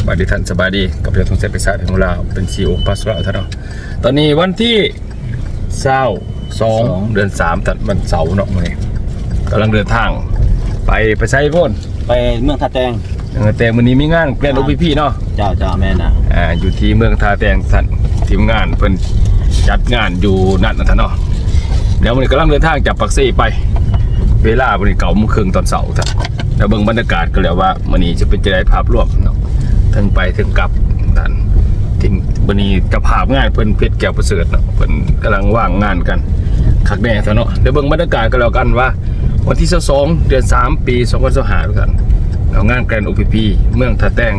ສະບາຍດີທ່ານ ສະບາຍດີ ກັບເຈົ້າ ທຸງແຊບ ເປັນຊາດແຫ່ງລາວ ເປັນຊີອີໂອ ພາສລາວ ທ່ານເນາະ. ຕອນນີ້ວັນທີຊາວສອງ ເດືອນສາມ ທ່ານ ວັນເສົາເນາະ ມື້ນີ້ກຳລັງເດີນທາງໄປ ໄປໃສພຸ້ນ? ໄປເມືອງທ່າແຕງ ເມືອງທ່າແຕງ. ມື້ນີ້ມີງານ Grand ອ່າ ໂອ ພີ ພີ ເນາະ. ເຈົ້າ ເຈົ້າ ແມ່ນນະ. ອ່າ ຢູ່ທີ່ເມືອງທ່າແຕງ ທ່ານ ທີມງານເພິ່ນຈັດງານຢູ່ນັ້ນນະທ່ານເນາະ. ແລ້ວມື້ນີ້ກຳລັງເດີນທາງຈາກປາກເຊໄປ ເວລາມື້ນີ້ເກົ້າໂມງເຄິ່ງຕອນເຊົ້າທ່ານ. ແລ້ວເບິ່ງບັນຍາກາດກັນແລ້ວວ່າ ມື້ນີ້ຈະເປັນຈັ່ງໃດ ພາບລວມເນາະ ເຖິງໄປເຖິງກັບນັ້ນ. ທີ່ມື້ນີ້ເຈົ້າພາບງານເພິ່ນ ເພັດ ແກ້ວປະເສີດເນາະ ເພິ່ນກຳລັງວາງງານກັນຄັກແນ່ຊະເນາະ. ໄດ້ເບິ່ງບັນຍາກາດກັນແລ້ວກັນວ່າ ວັນທີຊາວສອງ ເດືອນສາມ ປີສອງພັນຊາວຫ້າ ທຸກທ່ານ ເອົາງານ Grand ໂອ ພີ ພີ ເມືອງທ່າແຕງ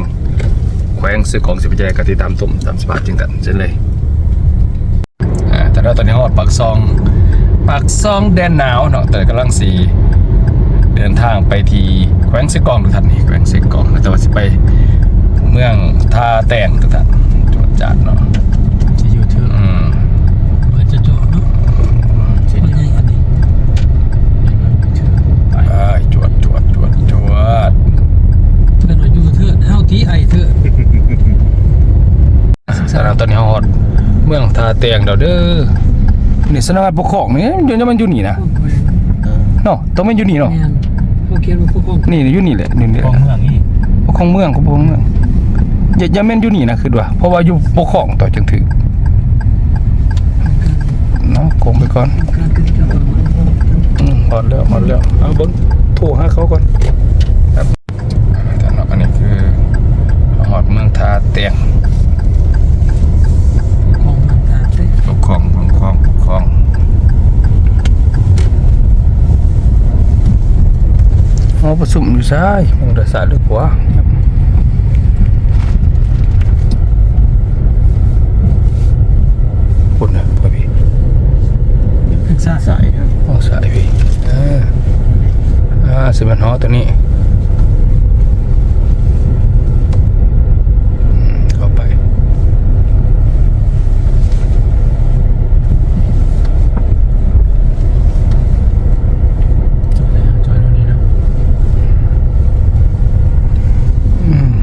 ແຂວງເຊກອງ ຊິເປັນຈັ່ງໃດ ກໍຕິດຕາມຊົມຕາມສະພາບຈິງກັນເຊັ່ນເລີຍ. ອ່າ ແຕ່ວ່າຕອນນີ້ຮອດປາກຊ່ອງ ປາກຊ່ອງແດນໜາວເນາະ ແຕ່ກຳລັງຊິເດີນທາງໄປທີ່ແຂວງເຊກອງ ທຸກທ່ານ. ນີ້ແຂວງເຊກອງ ແຕ່ວ່າຊິໄປເມືອງທ່າແຕງ ທຸກທ່ານ. ຈວດຈາດເນາະ ຈະຢູ່ເທິງ ອືມ ເພິ່ນຈະຈອດເນາະ ຈະຢູ່ເທິງ ໄປ ຈວດ ຈວດ ຈວດ ຈວດ ເພິ່ນວ່າຢູ່ເທິງ ເຮົາຕິໄອເທີງ. ສະນັ້ນ ຕອນນີ້ເຮົາຮອດເມືອງທ່າແຕງແລ້ວເດີ. ນີ້ສຳນັກງານປົກຄອງນີ້ ຢູ່ ມັນຢູ່ນີ້ນະ ເນາະ ຕ້ອງແມ່ນຢູ່ນີ້ເນາະ. ແມ່ນ ເຂົາຂຽນວ່າປົກຄອງ ນີ້ ຢູ່ນີ້ແຫຼະ ນີ້ແຫຼະ ປົກຄອງເມືອງນີ້ ປົກຄອງເມືອງ ປົກຄອງເມືອງ. ຢ່າ ຢ່າແມ່ນຢູ່ນີ້ນະ ຄິດວ່າ ເພາະວ່າຢູ່ປົກຄອງຕໍ່ຈຶ່ງຖືກເນາະ. ກົງໄປກ່ອນ ອືມ ຮອດແລ້ວ ຮອດແລ້ວ. ເອົາເບິ່ງ ໂທຫາເຂົາກ່ອນ. ອັນນີ້ຄືຮອດເມືອງທ່າແຕງ ປົກຄອງເມືອງທ່າແຕງ ປົກຄອງ ປົກຄອງ ປົກຄອງ. ຫໍປະຊຸມຢູ່ຊ້າຍ ເບິ່ງດ້ານຊ້າຍຫຼືຂວາ ພຸ້ນນະ ພໍ່ພີ່ ທາງຊ້າຍ ທາງຊ້າຍ ເອີ ອ່າ ຊິແມ່ນຫໍໂຕນີ້ ອືມ ເຂົ້າໄປ ຈອດແລ້ວ ຈອດຢູ່ນີ້ເນາະ ອືມ.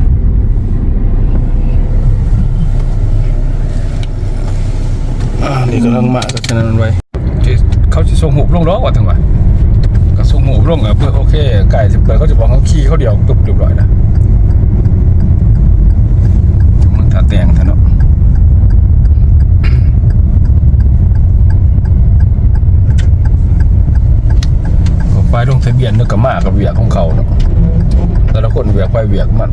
ອ່າ ນີ້ກຳລັງມາ ກໍສະນັ້ນໄວ້ ທີ່ເຂົາຊິສົ່ງຮູບລົງດອກວ່າ ເຖິງວ່າກໍສົ່ງຮູບລົງ ເອີ ເພື່ອ ໂອເຄ ໃກ້ຊິເປີດ ເຂົາຊິບອກເຮົາຂີ່ເຂົາດຽວ ປຶບ ຮຽບຮ້ອຍນະ. ມັນຖ້າແຕ່ງແທ້ເນາະ ກໍໄປລົງທະບຽນ ແລ້ວກໍມາກັບວຽກຂອງເຂົາເນາະ ແຕ່ລະຄົນວຽກໃຜວຽກມັນ.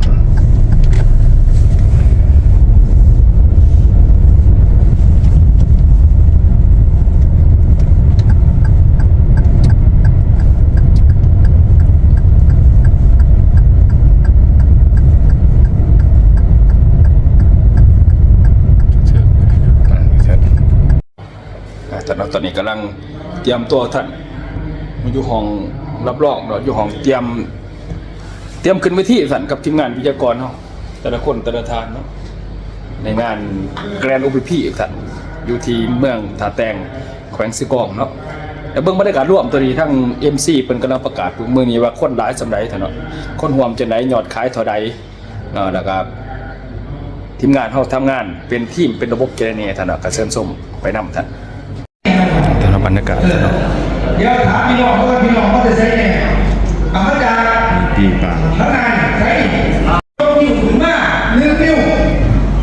ອາ ຕອນ ຕອນນີ້ກຳລັງຕຽມຕົວທ່ານ ຢູ່ຫ້ອງຮັບຮອງເນາະ ຢູ່ຫ້ອງຕຽມ ຕຽມຂຶ້ນເວທີທ່ານ ກັບທີມງານວິທະຍາກອນເຮົາ ແຕ່ລະຄົນແຕ່ລະທ່ານເນາະ ໃນງານ Grand ໂອ ພີ ທ່ານ ຢູ່ທີ່ເມືອງທ່າແຕງ ແຂວງເຊກອງເນາະ. ແລ້ວເບິ່ງບັນຍາກາດລວມ ຕອນນີ້ທາງ ເອັມ ຊີ ເພິ່ນກຳລັງປະກາດມື້ນີ້ວ່າຄົນຫຼາຍສ່ຳໃດທ່ານເນາະ ຄົນຮ່ວມຈັ່ງໃດ ຍອດຂາຍເທົ່າໃດ ເນາະ ແລ້ວກໍທີມງານເຮົາທຳງານເປັນທີມເປັນລະບົບແຄ່ໃດແດ່ທ່ານເນາະ ກໍເຊີນຊົມໄປນຳທ່ານ. ແຕ່ລະບັນຍາກາດເນາະ ດຽວຖາມພີ່ນ້ອງເບິ່ງ ພີ່ນ້ອງມາແຕ່ໃສແດ່? ອາ ມາຈາກ ປີປາ ທາງໃນໃສ? ຍົກນິ້ວຂຶ້ນມາໜຶ່ງນິ້ວ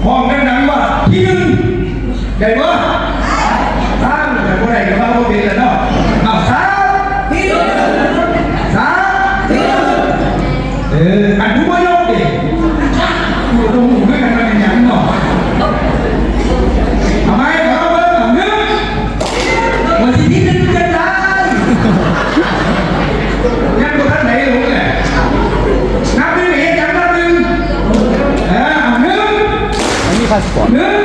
ຮ້ອງດັງໆວ່າ ທີໜຶ່ງ ໄດ້ບໍ່? ຖ້າບໍ່ໄດ້ກໍວ່າບໍ່ເປັນແລ້ວເນາະ. ເອົາ ສາມ ທີໜຶ່ງ ສາມ ທີໜຶ່ງ ເອີ ອັນຜູ້ບໍ່ຍົກເດ ບໍ່ຮູ້ຄືກັນວ່າເປັນຫຍັງເນາະ. ເອົາໃໝ່ ຂໍເບິ່ງ ເອົາ ໜຶ່ງ ວ່າຊິທີໜຶ່ງຈັ່ງໃດ ຍັງບໍ່ທັນໄດ້ລົງເລີຍ. ນັບໜຶ່ງ ເຮັດຫຍັງ ນັບໜຶ່ງ ເອີ ເອົາ ໜຶ່ງ ອັນນີ້ພາສປອດ ໜຶ່ງ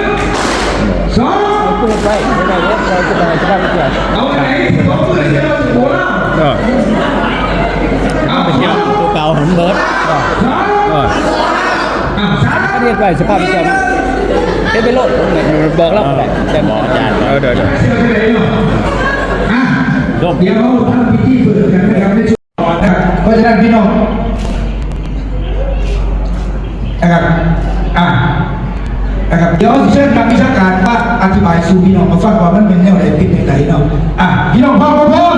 ສອງ ເອົາເປີດໄວ້ ເຮັດໄດ້ເດ້ ເຮົາຈະໄປ ຈະໄປເທື່ອ ເອົາໄປໄດ້ ສອງມື້ ຈະເອົາໂຄລາດ ເອີ ເອົາໄປທ່ຽວ ໂຕເກົ່າມັນເບີດ ເອີ ສາມ ເອີ ເຮັດໄວ້ສະພາບເຈົ້ານະ ເຮັດໄປໂລດ ບອກລາວກໍໄດ້ ບອກອາຈານ ເອີ ເດີໆ ອ່ະ ດຽວເຮົາທຳພິທີເປີດກັນນະຄັບ ເພາະສະນັ້ນພີ່ນ້ອງ ນະຄັບ ອ່າ ນະຄັບ ດຽວຊິເຊີນນັກວິຊາການມາອະທິບາຍສູ່ພີ່ນ້ອງເຮົາຟັງວ່າມັນແມ່ນແນວໃດ ເປັນຈັ່ງໃດເນາະ. ອ່າ ພີ່ນ້ອງພ້ອມບໍ່ພ້ອມ?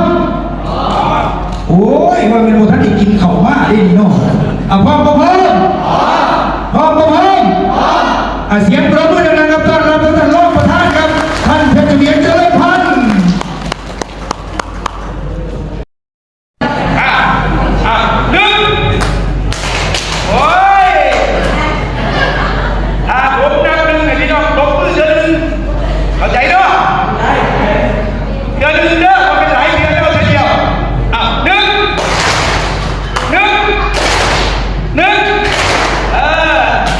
ໂອ້ຍ ວ່າແມ່ນບໍ່ທັນໄດ້ກິນເຂົ້າມາເດ້ນີ້ເນາະ. ອ່າ ພ້ອມບໍ່ພ້ອມ? ພ້ອມບໍ່ພ້ອມ? ອ່າ ສຽງປຣບມືດັງໆ ຄັບ ຕ້ອນຮັບທ່ານຮອງປະທານຄັບ ທ່ານເພັດສະຫວຽນ ຈະເລີນພັນ. ອ່າ ອ່າ ໜຶ່ງ ໂອ້ຍ ຖ້າຜົມນັບໜຶ່ງໃຫ້ພີ່ນ້ອງຕົບມືເທື່ອໜຶ່ງ ເຂົ້າໃຈເນາະ? ເທື່ອໜຶ່ງເດີ ບໍ່ແມ່ນຫຼາຍເທື່ອ ເອົາເທື່ອດຽວ. ອ່າ ໜຶ່ງ ໜຶ່ງ ໜຶ່ງ ເອີ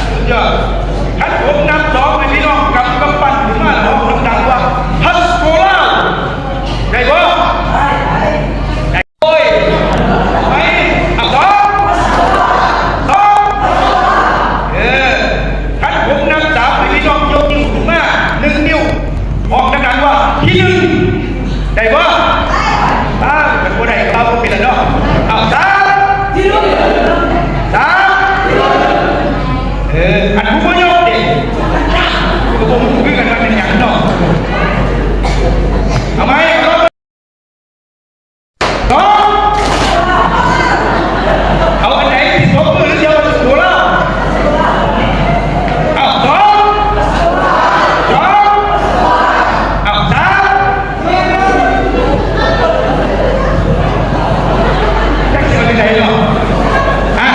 ສຸດຍອດ. ຄັນຜົມນັບສອງໃຫ້ພີ່ນ້ອງກຳກຳປັ້ນຂຶ້ນມາ ຮ້ອງດັງໆ ວ່າ ພັດສະໂກລາວ ໄດ້ບໍ່? ໂອ້ຍ ໄປ ເອົາ ສອງ ສອງ ເອີ ຄັນຜົມນັບສາມໃຫ້ພີ່ນ້ອງຍົກນິ້ວຂຶ້ນມາໜຶ່ງນິ້ວ ຮ້ອງດັງໆ ວ່າ ທີໜຶ່ງ ໄດ້ບໍ່? ອ້າວ ຄັນບໍ່ໄດ້ກໍເອົາບໍ່ເປັນລະເນາະ. ເອົາ ສາມ ສາມ ເອີ ອັນຜູ້ບໍ່ຍົກເດ ກໍບໍ່ຮູ້ຄືກັນວ່າເປັນຫຍັງເນາະ. ເອົາໃໝ່ ເອົາ ສອງ ເອົາອັນໃດທີ່ຕົບມື ຫຼື ຊິເອົາໂຕລາວ? ເອົາ ສອງ ສອງ ເອົາ ສາມ ຈັກຊິເອົາຈັ່ງໃດເນາະ. ອ່ະ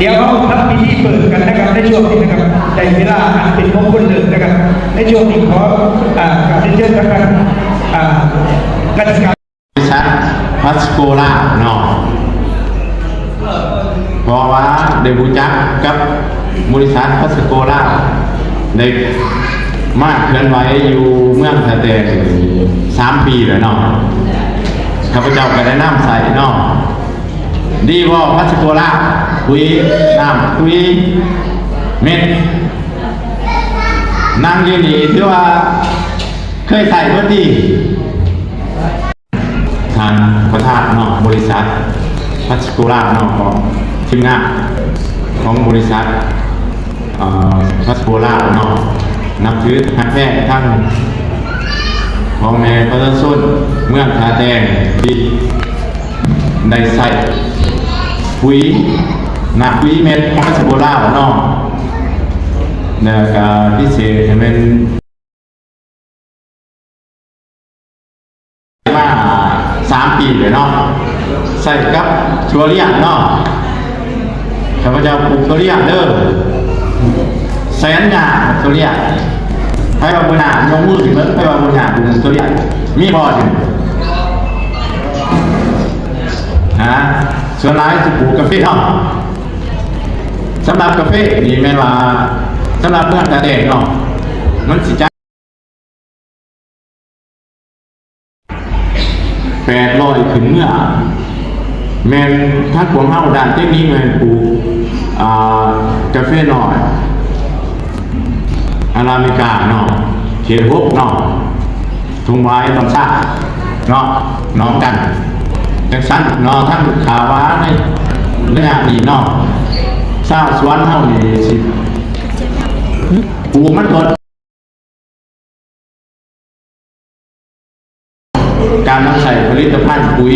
ດຽວເຮົາທຳພິທີເປີດກັນນະຄັບ ໃນຊ່ວງນີ້ນະຄັບ ໃນເວລາອັນເປັນມົງຄົນເລີດນະຄັບ. ໃນຊ່ວງນີ້ຂໍ ອ່າ ກາບຮຽນເຊີນທາງດ້ານ ອ່າ ກະສິກຳ ບໍລິສັດພັດສະໂກລາວເນາະ ເພາະວ່າໄດ້ຮູ້ຈັກກັບບໍລິສັດພັດສະໂກລາວ ໄດ້ມາເຄື່ອນໄຫວຢູ່ເມືອງທ່າແຕງສາມປີແລ້ວເນາະ. ຂ້າພະເຈົ້າກໍໄດ້ນຳໃຊ້ເນາະ ດີວໍ ພັດສະໂກລາວ ປຸຍນ້ຳ ປຸຍເມັດ ນັ່ງຢູ່ນີ້ຖືວ່າເຄີຍໃຊ້ເບິດດີ. ທ່ານປະທານເນາະ ບໍລິສັດພັດສະໂກລາວເນາະ ຂອງທີມງານຂອງບໍລິສັດ ເອີ ພັດສະໂກລາວເນາະ ນັບຖືຮັກແພງທັງພໍ່ແມ່ປະຊາຊົນເມືອງທ່າແຕງ ທີ່ໄດ້ໃຊ້ປຸຍ ນ້ຳປຸຍເມັດຂອງພັດສະໂກລາວເນາະ ແລ້ວກະພິເສດແມ່ນ ມາສາມປີແລ້ວເນາະ ໃຊ້ກັບຖົ່ວລຽງເນາະ. ຂ້າພະເຈົ້າປູກຖົ່ວລຽງເດີ ແສນຍາກຖົ່ວລຽງ. ໃຜວ່າບໍ່ຍາກ ຍົກມືຂຶ້ນເບິ່ງ ໃຜວ່າບໍ່ຍາກປູກຖົ່ວລຽງ ມີບໍ່? ຮະ ສ່ວນຫຼາຍຊິປູກກາເຟເນາະ. ສຳລັບກາເຟນີ້ແມ່ນວ່າ ສຳລັບເມືອງທ່າແຕງເນາະ ມັນຊິຈັດ ແປດຮ້ອຍຂຶ້ນເມືອ ແມ່ນທາງພວກເຮົາດ້ານເຕັກນິກແມ່ນປູກ ອ່າ ກາເຟນ້ອຍອາຣາບິກາເນາະ ເຂດຫົກເນາະ ທົ່ງຫວາຍ ຕອນຊາເນາະ ໜອງກັນ ຈັ່ງຊັ້ນເນາະ. ທາງຂ່າວວ່າໃນໄລຍະນີ້ເນາະ ຊາວສວນເຮົານີ້ຊິປູກມັນຕົ້ນ ການນຳໃຊ້ຜະລິດຕະພັນປຸຍ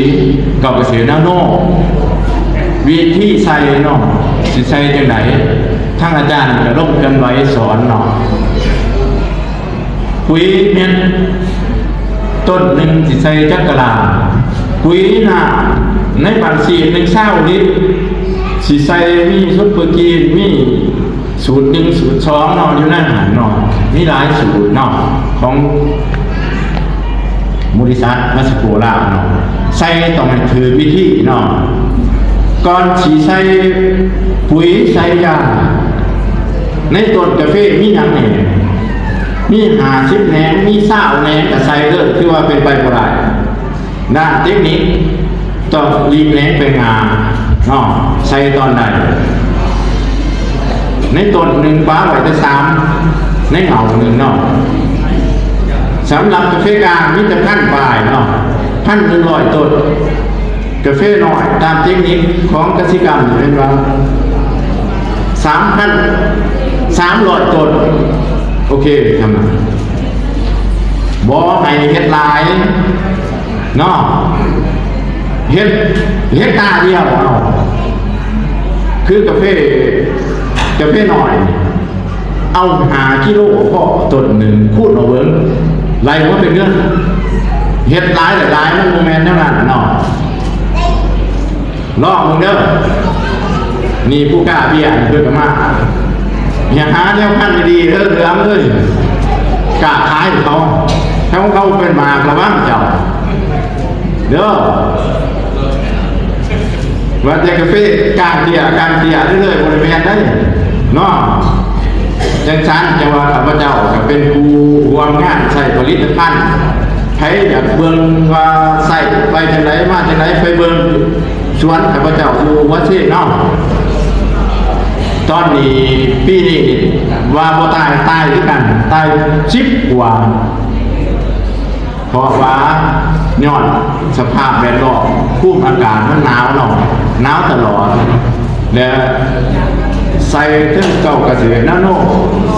ການກະເສດນາໂນ ວິທີໃສ່ເນາະ ຊິໃສ່ຈັ່ງໃດ ທາງອາຈານກະລົງເຄື່ອນໄຫວສອນເນາະ. ປຸຍເມັດຕົ້ນໜຶ່ງຊິໃສ່ຈັກກະລາ ປຸຍນ້ຳໃນບັນຊີດໜຶ່ງ ຊາວລິດ ຊິໃສ່ມີຊຸບເປີກຣີນ ມີ ສູດໜຶ່ງ ສູດສອງເນາະ ຢູ່ໃນຫັ້ນເນາະ ມີຫຼາຍສູດເນາະ ຂອງບໍລິສັດມາສະໂກລາວເນາະ ໃສ່ຕ້ອງໃຫ້ຖືກວິທີເນາະ. ກ່ອນຊິໃສ່ປຸຍໃສ່ຢາໃນຕົ້ນກາເຟ ມີຫຍັງແດ່? ມີຫ້າສິບແໜງ ມີຊາວແໜງ ກະໃສ່ເລີຍ ຖືວ່າເປັນໄປບໍ່ໄດ້. ດ້ານເຕັກນິກຕ້ອງຫຼີກແຫຼງໄປຫາເນາະ ໃສ່ຕອນໃດ ໃນຕົ້ນໜຶ່ງປະໄວ້ແຕ່ສາມ ໃນເຫງົ້າໜຶ່ງເນາະ. ສຳລັບກາເຟກາງມີແຕ່ພັນປາຍເນາະ ພັນໜຶ່ງຮ້ອຍຕົ້ນ. ກາເຟນ້ອຍຕາມເຕັກນິກຂອງກະສິກຳນີ້ແມ່ນວ່າ ສາມພັນສາມຮ້ອຍຕົ້ນ. ໂອເຄ ທຳນາ ບໍ່ໃຫ້ເຮັດຫຼາຍເນາະ ເຮັດ ເຮັກຕາດຽວເອົາ ຄືກາເຟ ກາເຟນ້ອຍ ເອົາຫ້າກິໂລພໍຕົ້ນໜຶ່ງ ຄູນເອົາເບິ່ງ ໄລ່ມາເປັນເງິນ. ເຮັດຫຼາຍຫຼາຍ ມັນບໍ່ແມ່ນແນວນັ້ນເນາະ. ລອງເບິ່ງເດີ ນີ້ຜູ້ກ້າເບ້ຍເພິ່ນກໍມາ. ຢ່າຫາແນວພັນດີໆເດີ ເຫຼືອມເອີຍ ກ້າຂາຍໃຫ້ເຂົາ ຖ້າຂອງເຂົາເປັນໝາກ ລະວັງເຈົ້າເດີ. ວ່າແຕ່ກາເຟກ້າເບ້ຍ ກ້າເບ້ຍເລື້ອຍໆ ບໍ່ໄດ້ແມ່ນໄດ໋ເນາະ. ຈັ່ງຊັ້ນ ຈັ່ງວ່າຂ້າພະເຈົ້າກໍເປັນຜູ້ຮ່ວມງານໃຊ້ຜະລິດຕະພັນ. ໃຜຢາກເບິ່ງວ່າໃຊ້ໄປຈັ່ງໃດ ມາຈັ່ງໃດ ໄປເບິ່ງສວນຂ້າພະເຈົ້າຢູ່ຫົວເຊເນາະ. ຕອນນີ້ ປີນີ້ວ່າບໍ່ຕາຍ ຕາຍຄືກັນ ຕາຍສິບກວ່າ ເພາະວ່າຍ້ອນສະພາບແວດລ້ອມ ພູມອາກາດມັນໜາວເນາະ ໜາວຕະຫຼອດ ແລະ ໃສ່ເຖິງເກົ້າກະເສດນາໂນ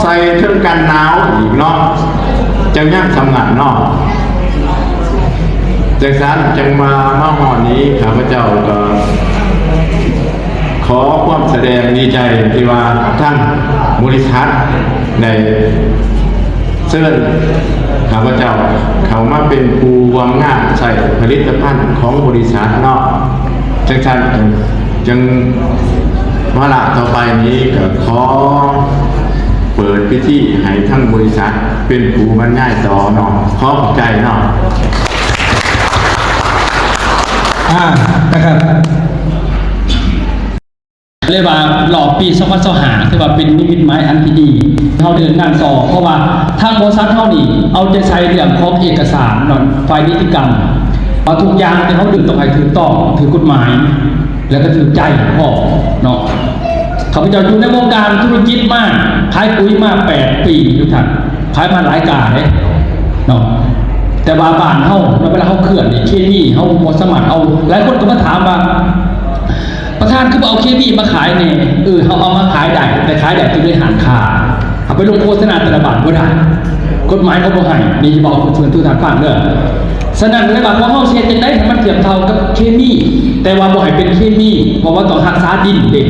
ໃສ່ເຖິງກັນໜາວອີກເນາະ ຈັ່ງຍັງຊຳນັ້ນເນາະ. ຈັ່ງຊັ້ນ ຈັ່ງມາ ມາຮອດນີ້ ຂ້າພະເຈົ້າກໍຂໍຄວາມສະແດງດີໃຈທີ່ວ່າທາງບໍລິສັດໄດ້ ເຊີນຂ້າພະເຈົ້າເຂົ້າມາເປັນຜູ້ຮ່ວມງານໃຊ້ຜະລິດຕະພັນຂອງບໍລິສັດເນາະ. ຈັ່ງຊັ້ນ ຈັ່ງວາລະຕໍ່ໄປນີ້ກໍຂໍເປີດພິທີໃຫ້ທາງບໍລິສັດເປັນຜູ້ບັນຍາຍຕໍ່ເນາະ. ຂໍຂອບໃຈເນາະ. ອ່າ ນະຄັບ ເລີຍວ່າລອບປີສອງພັນຊາວຫ້າ ຖືວ່າເປັນນິມິດໝາຍອັນທີ່ດີ ເຮົາເດີນໜ້າຕໍ່ ເພາະວ່າທາງບໍລິສັດເຮົານີ້ເອົາໃຈໃສ່ເລື່ອງຂອງເອກະສານເນາະ ຝ່າຍນິຕິກຳ ວ່າທຸກຢ່າງທີ່ເຮົາເດີນຕ້ອງໃຫ້ຖືກຕ້ອງ ຖືກກົດໝາຍ ແລະກໍຖືກໃຈພ້ອມເນາະ. ຂ້າພະເຈົ້າຢູ່ໃນວົງການທຸລະກິດມາ ຂາຍປຸຍມາແປດປີ ທຸກທ່ານ ຂາຍມາຫຼາຍກາເດ້ເນາະ ແຕ່ວ່າບ້ານເຮົາເນາະ ເວລາເຮົາເຄື່ອນນີ້ ເຄມີເຮົາບໍ່ສາມາດເອົາ ຫຼາຍຄົນກໍມາຖາມວ່າ ປະທານຄືບໍ່ເອົາເຄມີມາຂາຍແດ່? ເອີ ເຮົາເອົາມາຂາຍໄດ້ ແຕ່ຂາຍໄດ້ແຕ່ໃນຮ້ານຄ້າ ເອົາໄປລົງໂຄສະນາແຕ່ລະບ້ານບໍ່ໄດ້ ກົດໝາຍເຂົາບໍ່ໃຫ້. ນີ້ເວົ້າສູ່ທຸກທ່ານຟັງເດີ. ສະນັ້ນເລີຍວ່າ ພວກເຮົາຊິເຮັດຈັ່ງໃດໃຫ້ມັນທຽບເທົ່າກັບເຄມີ ແຕ່ວ່າບໍ່ໃຫ້ເປັນເຄມີ ເພາະວ່າຕ້ອງຮັກສາດິນເດ້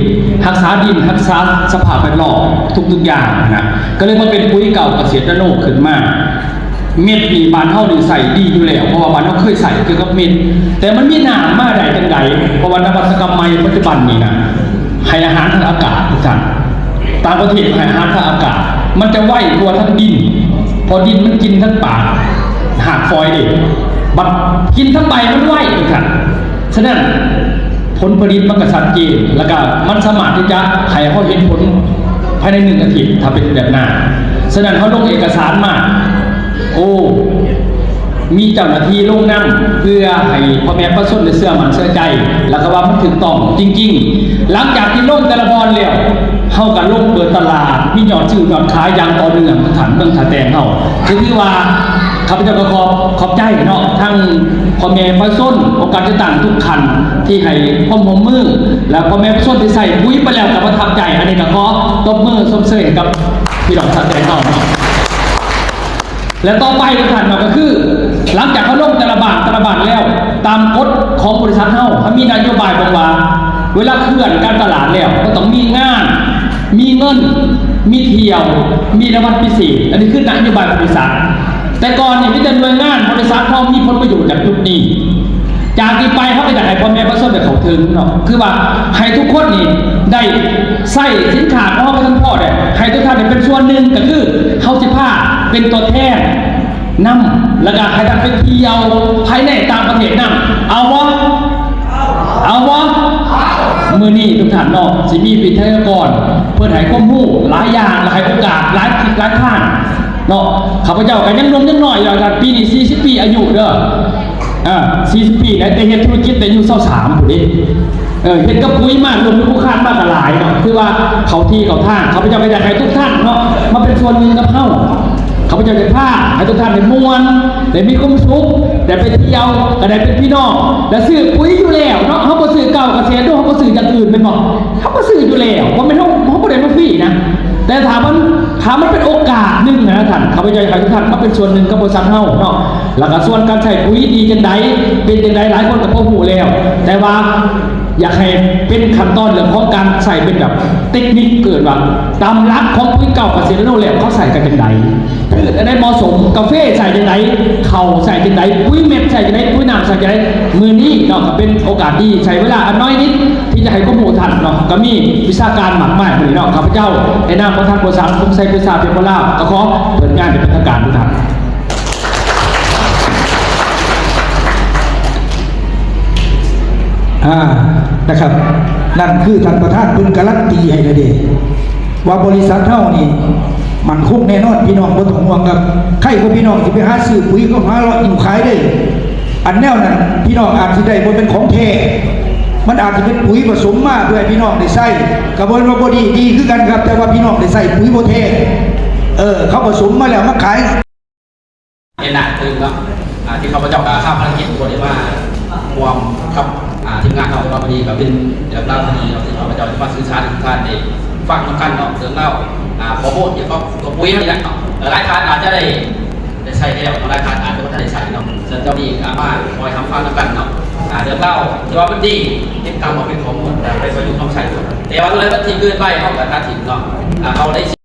ຮັກສາດິນ ຮັກສາສະພາບແວດລ້ອມທຸກໆຢ່າງນະ. ກໍເລີຍມາເປັນປຸຍເກົ້າກະເສດນາໂນຂຶ້ນມາ. ເມັດນີ້ບ້ານເຮົານີ້ໃຊ້ດີຢູ່ແລ້ວ ເພາະວ່າບ້ານເຮົາເຄີຍໃຊ້ກ່ຽວກັບເມັດ ແຕ່ມັນມີນ້ຳມາໄດ້ຈັ່ງໃດ? ເພາະວ່ານະວັດຕະກຳໃໝ່ປັດຈຸບັນນີ້ນະ ໃຫ້ອາຫານທາງອາກາດ ທຸກທ່ານ. ຕ່າງປະເທດໃຫ້ອາຫານທາງອາກາດ ມັນຈະໄວກວ່າທາງດິນ ເພາະດິນມັນກິນທັງປາກຮາກຝອຍເດ້ ບັດກິນທັງໃບມັນໄວ ທຸກທ່ານ. ສະນັ້ນ ຜົນຜະລິດມັນກໍຊັດເຈນ ແລ້ວກໍມັນສາມາດທີ່ຈະໃຫ້ເຮົາເຫັນຜົນພາຍໃນໜຶ່ງອາທິດ ຖ້າເປັນແບບນັ້ນ. ສະນັ້ນ ເຮົາລົງເອກະສານມາ ໂອ້ ມີເຈົ້າໜ້າທີ່ລົງນຳ ເພື່ອໃຫ້ພໍ່ແມ່ປະຊາຊົນໄດ້ເຊື່ອໝັ້ນເຊື່ອໃຈ ແລ້ວກໍວ່າມັນຖືກຕ້ອງຈິງໆ. ຫຼັງຈາກທີ່ລົງແຕ່ລະບ່ອນແລ້ວ ເຮົາກໍລົງເປີດຕະຫຼາດ ມີຍອດຊື້ຍອດຂາຍຢ່າງຕໍ່ເນື່ອງ. ທ່ານເມືອງທ່າແຕງເຮົາ ກໍຖືວ່າ ຂ້າພະເຈົ້າກໍຂອບ ຂອບໃຈເນາະ ທັງພໍ່ແມ່ປະຊາຊົນ ອົງການຈັດຕັ້ງທຸກຂັ້ນ ທີ່ໃຫ້ຄວາມຮ່ວມມື ແລະ ພໍ່ແມ່ປະຊາຊົນທີ່ໃຊ້ປຸຍໄປແລ້ວກໍປະທັບໃຈ. ອັນນີ້ກໍຂໍຕົບມືຊົມເຊີຍໃຫ້ກັບພີ່ນ້ອງຊາວແຕງເຮົາເນາະ. ແລະ ຕໍ່ໄປ ທ່ານເນາະ ກໍຄື ຫຼັງຈາກເຮົາລົງແຕ່ລະບ້ານ ແຕ່ລະບ້ານແລ້ວ ຕາມກົດຂອງບໍລິສັດເຮົາ ເຮົາມີນະໂຍບາຍບອກວ່າ ເວລາເຄື່ອນການຕະຫຼາດແລ້ວ ກໍຕ້ອງມີງານ ມີເງິນ ມີທ່ຽວ ມີລາງວັນພິເສດ. ອັນນີ້ຄືນະໂຍບາຍບໍລິສັດ. ແຕ່ກ່ອນນີ້ມີແຕ່ໜ່ວຍງານບໍລິສັດເຮົາມີຜົນປະໂຫຍດຈາກຈຸດນີ້. ຈາກນີ້ໄປເຮົາກໍຢາກໃຫ້ພໍ່ແມ່ປະຊາຊົນໄດ້ເຂົ້າເຖິງເນາະ ຄືວ່າໃຫ້ທຸກຄົນນີ້ໄດ້ໃຊ້ສິນຄ້າຂອງເຮົາໄປທັງພໍໄດ້ ໃຫ້ທຸກທ່ານໄດ້ເປັນສ່ວນໜຶ່ງ ກໍຄືເຮົາຊິພາເປັນຕົວແທນນຳ ແລ້ວກໍໃຫ້ທ່ານໄປທ່ຽວພາຍໃນຕ່າງປະເທດນຳ ເອົາບໍ່? ເອົາບໍ່? ມື້ນີ້ທຸກທ່ານເນາະ ຊິມີວິທະຍາກອນ ເພິ່ນໃຫ້ຄວາມຮູ້ຫຼາຍຢ່າງ ແລະ ໃຫ້ໂອກາດຫຼາຍທິດຫຼາຍທາງເນາະ. ຂ້າພະເຈົ້າກໍຍັງໜຸ່ມຍັງນ້ອຍຢູ່ ອາຈານ ປີນີ້ສີ່ສິບປີອາຍຸເດີ ອ່າ ສີ່ສິບປີແລ້ວ ແຕ່ເຮັດທຸລະກິດແຕ່ອາຍຸຊາວສາມພຸ້ນເດ້. ເອີ ເຮັດກັບປຸຍມາ ລົງທຶນໂຄງການມາກໍຫຼາຍເນາະ ຄືວ່າເຂົ້າທີ່ເຂົ້າທາງ. ຂ້າພະເຈົ້າກໍຢາກໃຫ້ທຸກທ່ານເນາະ ມາເປັນສ່ວນໜຶ່ງກັບເຮົາ. ຂ້າພະເຈົ້າຈະພາໃຫ້ທຸກທ່ານໄດ້ມ່ວນ ໄດ້ມີຄວາມສຸກ ໄດ້ໄປທ່ຽວ ກໍໄດ້ເປັນພີ່ນ້ອງ ແລະ ຊື້ປຸຍຢູ່ແລ້ວເນາະ. ເຮົາບໍ່ຊື້ເກົ້າກະເສດ ເຮົາບໍ່ຊື້ຢ່າງອື່ນແມ່ນບໍ່? ເຮົາກໍຊື້ຢູ່ແລ້ວ ບໍ່ແມ່ນເຮົາ ເຮົາບໍ່ ເປັນມາຟຣີນະ ແຕ່ຖ້າມັນ ຖ້າມັນເປັນໂອກາດໜຶ່ງນະທ່ານ ຂ້າພະເຈົ້າຢາກໃຫ້ທຸກທ່ານມາເປັນສ່ວນໜຶ່ງກັບບໍລິສັດເຮົາເນາະ. ແລ້ວກໍສ່ວນການໃຊ້ປຸຍດີຈັ່ງໃດ ເປັນຈັ່ງໃດ ຫຼາຍຄົນກໍພໍຮູ້ແລ້ວ ແຕ່ວ່າຢາກໃຫ້ເປັນຂັ້ນຕອນເລື່ອງຂອງການໃຊ້ເປັນແບບເຕັກນິກ ເອີ້ນວ່າຕາມຫຼັກຂອງປຸຍເກົ່າກະເສດໂລແລ້ວ ເຂົາໃຊ້ກັນຈັ່ງໃດ ພືດອັນໃດເໝາະສົມ, ກາເຟໃຊ້ຈັ່ງໃດ, ເຂົ້າໃຊ້ຈັ່ງໃດ, ປຸຍເມັດໃຊ້ຈັ່ງໃດ, ປຸຍນ້ຳໃຊ້ຈັ່ງໃດ. ມື້ນີ້ເນາະ ກໍເປັນໂອກາດດີ ໃຊ້ເວລາອັນນ້ອຍນິດທີ່ຈະໃຫ້ຄວາມຮູ້ທ່ານເນາະ. ກໍມີວິຊາການມາກມາຍມື້ນີ້ເນາະ. ຂ້າພະເຈົ້າໃນນາມປະທານບໍລິສັດ ພົງໄຊ ພຶດສາ ເພງໂພລາ ກໍຂໍເປີດງານຢ່າງເປັນທາງການທຸກທ່ານ. ອ່າ ນະຄັບ ນັ້ນຄືທ່ານປະທານເພິ່ນກາລັນຕີໃຫ້ແລ້ວເດ້ ວ່າບໍລິສັດເຮົານີ້ໝັ້ນຄົງແນ່ນອນ ພີ່ນ້ອງບໍ່ຕ້ອງຫ່ວງຄັບ. ໃຄກວ່າພີ່ນ້ອງຊິໄປຫາຊື້ປຸຍ ເຂົາຫາເລາະຫິ້ວຂາຍເດ້. ອັນແນວນັ້ນພີ່ນ້ອງອາດຊິໄດ້ບໍ່ແມ່ນຂອງແທ້ ມັນອາດຊິເປັນປຸຍປະສົມມາເພື່ອໃຫ້ພີ່ນ້ອງໄດ້ໃຊ້ ກໍບໍ່ແມ່ນວ່າບໍ່ດີ ດີຄືກັນຄັບ ແຕ່ວ່າພີ່ນ້ອງໄດ້ໃຊ້ປຸຍບໍ່ແທ້ ເອີ ເຂົາປະສົມມາແລ້ວມາຂາຍ. ເຫັນໜ້າຕື່ມເນາະ ອ່າ ທີ່ຂ້າພະເຈົ້າ ອ່າ ຂ້າພະເຈົ້າກໍໄດ້ມາຮ່ວມກັບ ອ່າ ທີມງານເຮົາເນາະ. ມື້ນີ້ກໍເປັນເລື່ອງລາວທີ່ດີເນາະ ທີ່ຂ້າພະເຈົ້າຈະມາສື່ສານໃຫ້ທຸກທ່ານໄດ້ຟັງນຳກັນເນາະ ເລື່ອງລາວ ອ່າ ຂໍ້ມູນກ່ຽວກັບຕົວປຸຍນີ້ແຫຼະເນາະ. ຫຼາຍທ່ານອາດຈະໄດ້ ໄດ້ໃຊ້ແລ້ວເນາະ ຫຼາຍທ່ານອາດຈະບໍ່ທັນໄດ້ໃຊ້ເນາະ. ສະນັ້ນເຈົ້ານີ້ກໍມາຄອຍຮັບຟັງນຳກັນເນາະ ອ່າ ເລື່ອງລາວທີ່ວ່າມັນດີ ເກັບກຳເອົາເປັນຂໍ້ມູນ ໄປປະຍຸກນຳໃຊ້. ແຕ່ວ່າຕົວໃດມັນທີ່ເກີນໄປ ເຮົາກໍຕັດຖິ້ມເນາະ ອ່າ ເອົາໄດ້ ທີ່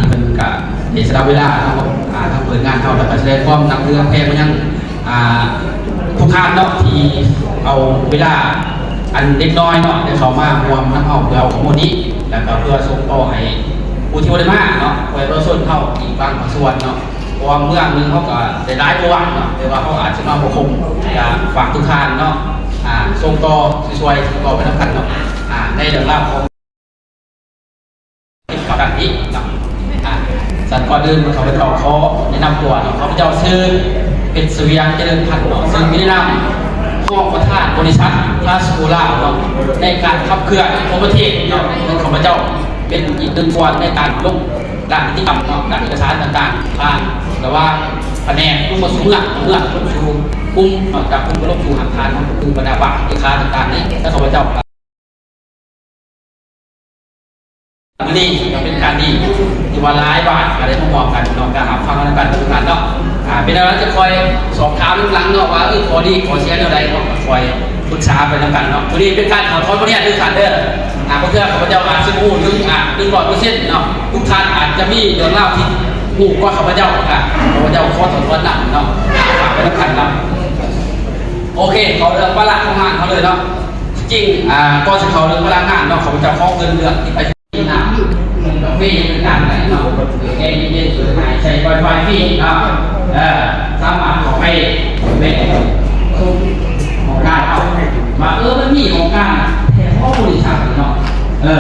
ເພິ່ນກະເສຍສະຫຼະເວລາເນາະ ອ່າ ທັງເປີດງານເຮົາ ແລ້ວກະສະແດງຄວາມນັບຖືຮັກແພງມາຍັງ ອ່າ ທຸກທ່ານເນາະ ທີ່ເອົາເວລາອັນເລັກນ້ອຍເນາະ ໄດ້ເຂົ້າມາຮ່ວມນຳເຮົາເພື່ອເອົາຂໍ້ມູນນີ້ ແລ້ວກະເພື່ອສົ່ງຕໍ່ໃຫ້ຜູ້ທີ່ບໍ່ໄດ້ມາເນາະ ປະຊາຊົນເຮົາອີກບາງພາກສ່ວນເນາະ. ເພາະວ່າເມືອງໜຶ່ງເຮົາກະໄດ້ຫຼາຍກວ່າເນາະ ແຕ່ວ່າເຮົາອາດຈະມາບໍ່ຄົບ ກະຝາກທຸກທ່ານເນາະ ອ່າ ສົ່ງຕໍ່ ຊ່ວຍໆ ຕໍ່ໄປນຳກັນເນາະ ອ່າ ໃນເລື່ອງລາວຂອງ ເປັນການນີ້ເນາະ ອ່າ ສະນັ້ນກ່ອນອື່ນຂ້າພະເຈົ້າຂໍແນະນຳຕົວເນາະ ຂ້າພະເຈົ້າຊື່ ເພັດສະຫວຽງ ຈະເລີນພັນເນາະ ເຊິ່ງມີນາມຮອງປະທານບໍລິສັດທາສະໂກລາວເນາະ ໃນການຂັບເຄື່ອນທົ່ວປະເທດເນາະ ເຊິ່ງຂ້າພະເຈົ້າເປັນອີກໜຶ່ງສ່ວນໃນການລົງດ້ານນິຕິກຳເນາະ ດ້ານເອກະສານຕ່າງໆ ຜ່ານລະຫວ່າງພະແນກລົງມາສູ່ເມືອງ ເມືອງລົງສູ່ກຸ່ມເນາະ ຈາກກຸ່ມກໍລົງສູ່ຮາກຖານເນາະ ຄືບັນດາບັກເອກະສານຕ່າງໆນີ້ ແລະ ຂ້າພະເຈົ້າ ມື້ນີ້ກໍເປັນການດີທີ່ວ່າຫຼາຍບ້ານກໍໄດ້ມາຮ່ວມກັນເນາະ ກໍຮັບຟັງນຳກັນທຸກທ່ານເນາະ ອ່າ ເປັນແນວໃດຈະຄອຍສອບຖາມນຳຫຼັງເນາະ ວ່າ ເອີ ຂໍ້ດີຂໍ້ເສຍແນວໃດເນາະ ກໍຄອຍປຶກສາໄປນຳກັນເນາະ. ມື້ນີ້ເປັນການຂໍຖອນບົດຮຽນເດີທ່ານເດີ ອ່າ ບາງເທື່ອຂ້າພະເຈົ້າອາດຊິບໍ່ຮູ້ເຖິງ ອ່າ ໜຶ່ງຮ້ອຍເປີເຊັນເນາະ ທຸກທ່ານອາດຈະມີເລື່ອງລາວທີ່ຮູ້ກວ່າຂ້າພະເຈົ້າ ກໍຂ້າພະເຈົ້າຂໍຖອນນຳເນາະ ຝາກໄວ້ນຳກັນເນາະ. ໂອເຄ ເຂົ້າເລື່ອງວາລະຂອງງານເຮົາເລີຍເນາະ. ຈິງ ອ່າ ກ່ອນຊິເຂົ້າເລື່ອງພະລັງງານເນາະ ຂ້າພະເຈົ້າຂໍເກີ່ນເລື່ອງທີ່ໄປກິນນ້ຳ ກາເຟ ເປັນການໄດ້ເນາະ ແອເຢັນໆ ໃຫ້ໃຊ້ໄວໄຟຟຣີເນາະ ເອີ ສາມາດເຂົ້າໄປແວະຊົມຫ້ອງການເຮົາ ວ່າ ເອີ ມັນມີຫ້ອງການແທ້ບໍ່ບໍລິສັດເນາະ ເອີ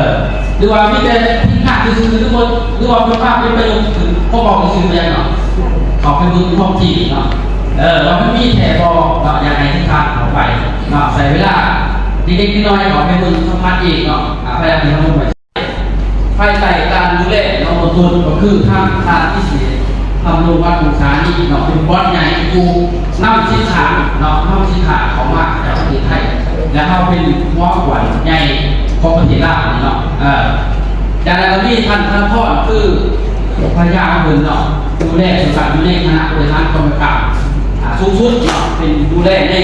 ຫຼືວ່າມີແຕ່ທີມງານຊື່ໆ ຫຼືບໍ່ ຫຼືວ່າເພິ່ນວ່າເປັນປະໂຫຍດຄືພວກເຮົາຊື່ໆ ຫຍັງເນາະ ເຂົ້າໄປເບິ່ງພ້ອມທີມເນາະ ເອີ ວ່າມັນມີແທ້ບໍ່ເນາະ. ຢາກໃຫ້ທຸກທ່ານເຂົ້າໄປເນາະ ໃຊ້ເວລາ ເດັກໆ ນ້ອຍໆ ເຂົ້າໄປເບິ່ງສຳຜັດເອງເນາະ ອາ ພະຍາຍາມທີ່ເຮົາລົງໄປ ພາຍໃຕ້ການດູແລເນາະ ເບື້ອງຕົ້ນກໍຄືທາງທ່ານ ອີເສ ທຳລົງວັດວົງສານີ້ເນາະ ເປັນບອສໃຫຍ່ຜູ້ນຳສິນຄ້າເນາະ ນຳສິນຄ້າເຂົ້າມາຈາກປະເທດໄທ ແລະ ເຮົາເປັນຫົວຂວັນໃຫຍ່ຂອງປະເທດລາວນີ້ເນາະ ເອີ ຈາກນັ້ນກໍມີທ່ານ ທະນະພອນ ຄືພະຍາຂອງເພິ່ນເນາະ ດູແລສ່ວນການຢູ່ໃນຄະນະບໍລິຫານກອງກຳກັບ ອາ ສູງສຸດເນາະ ເປັນດູແລໃນ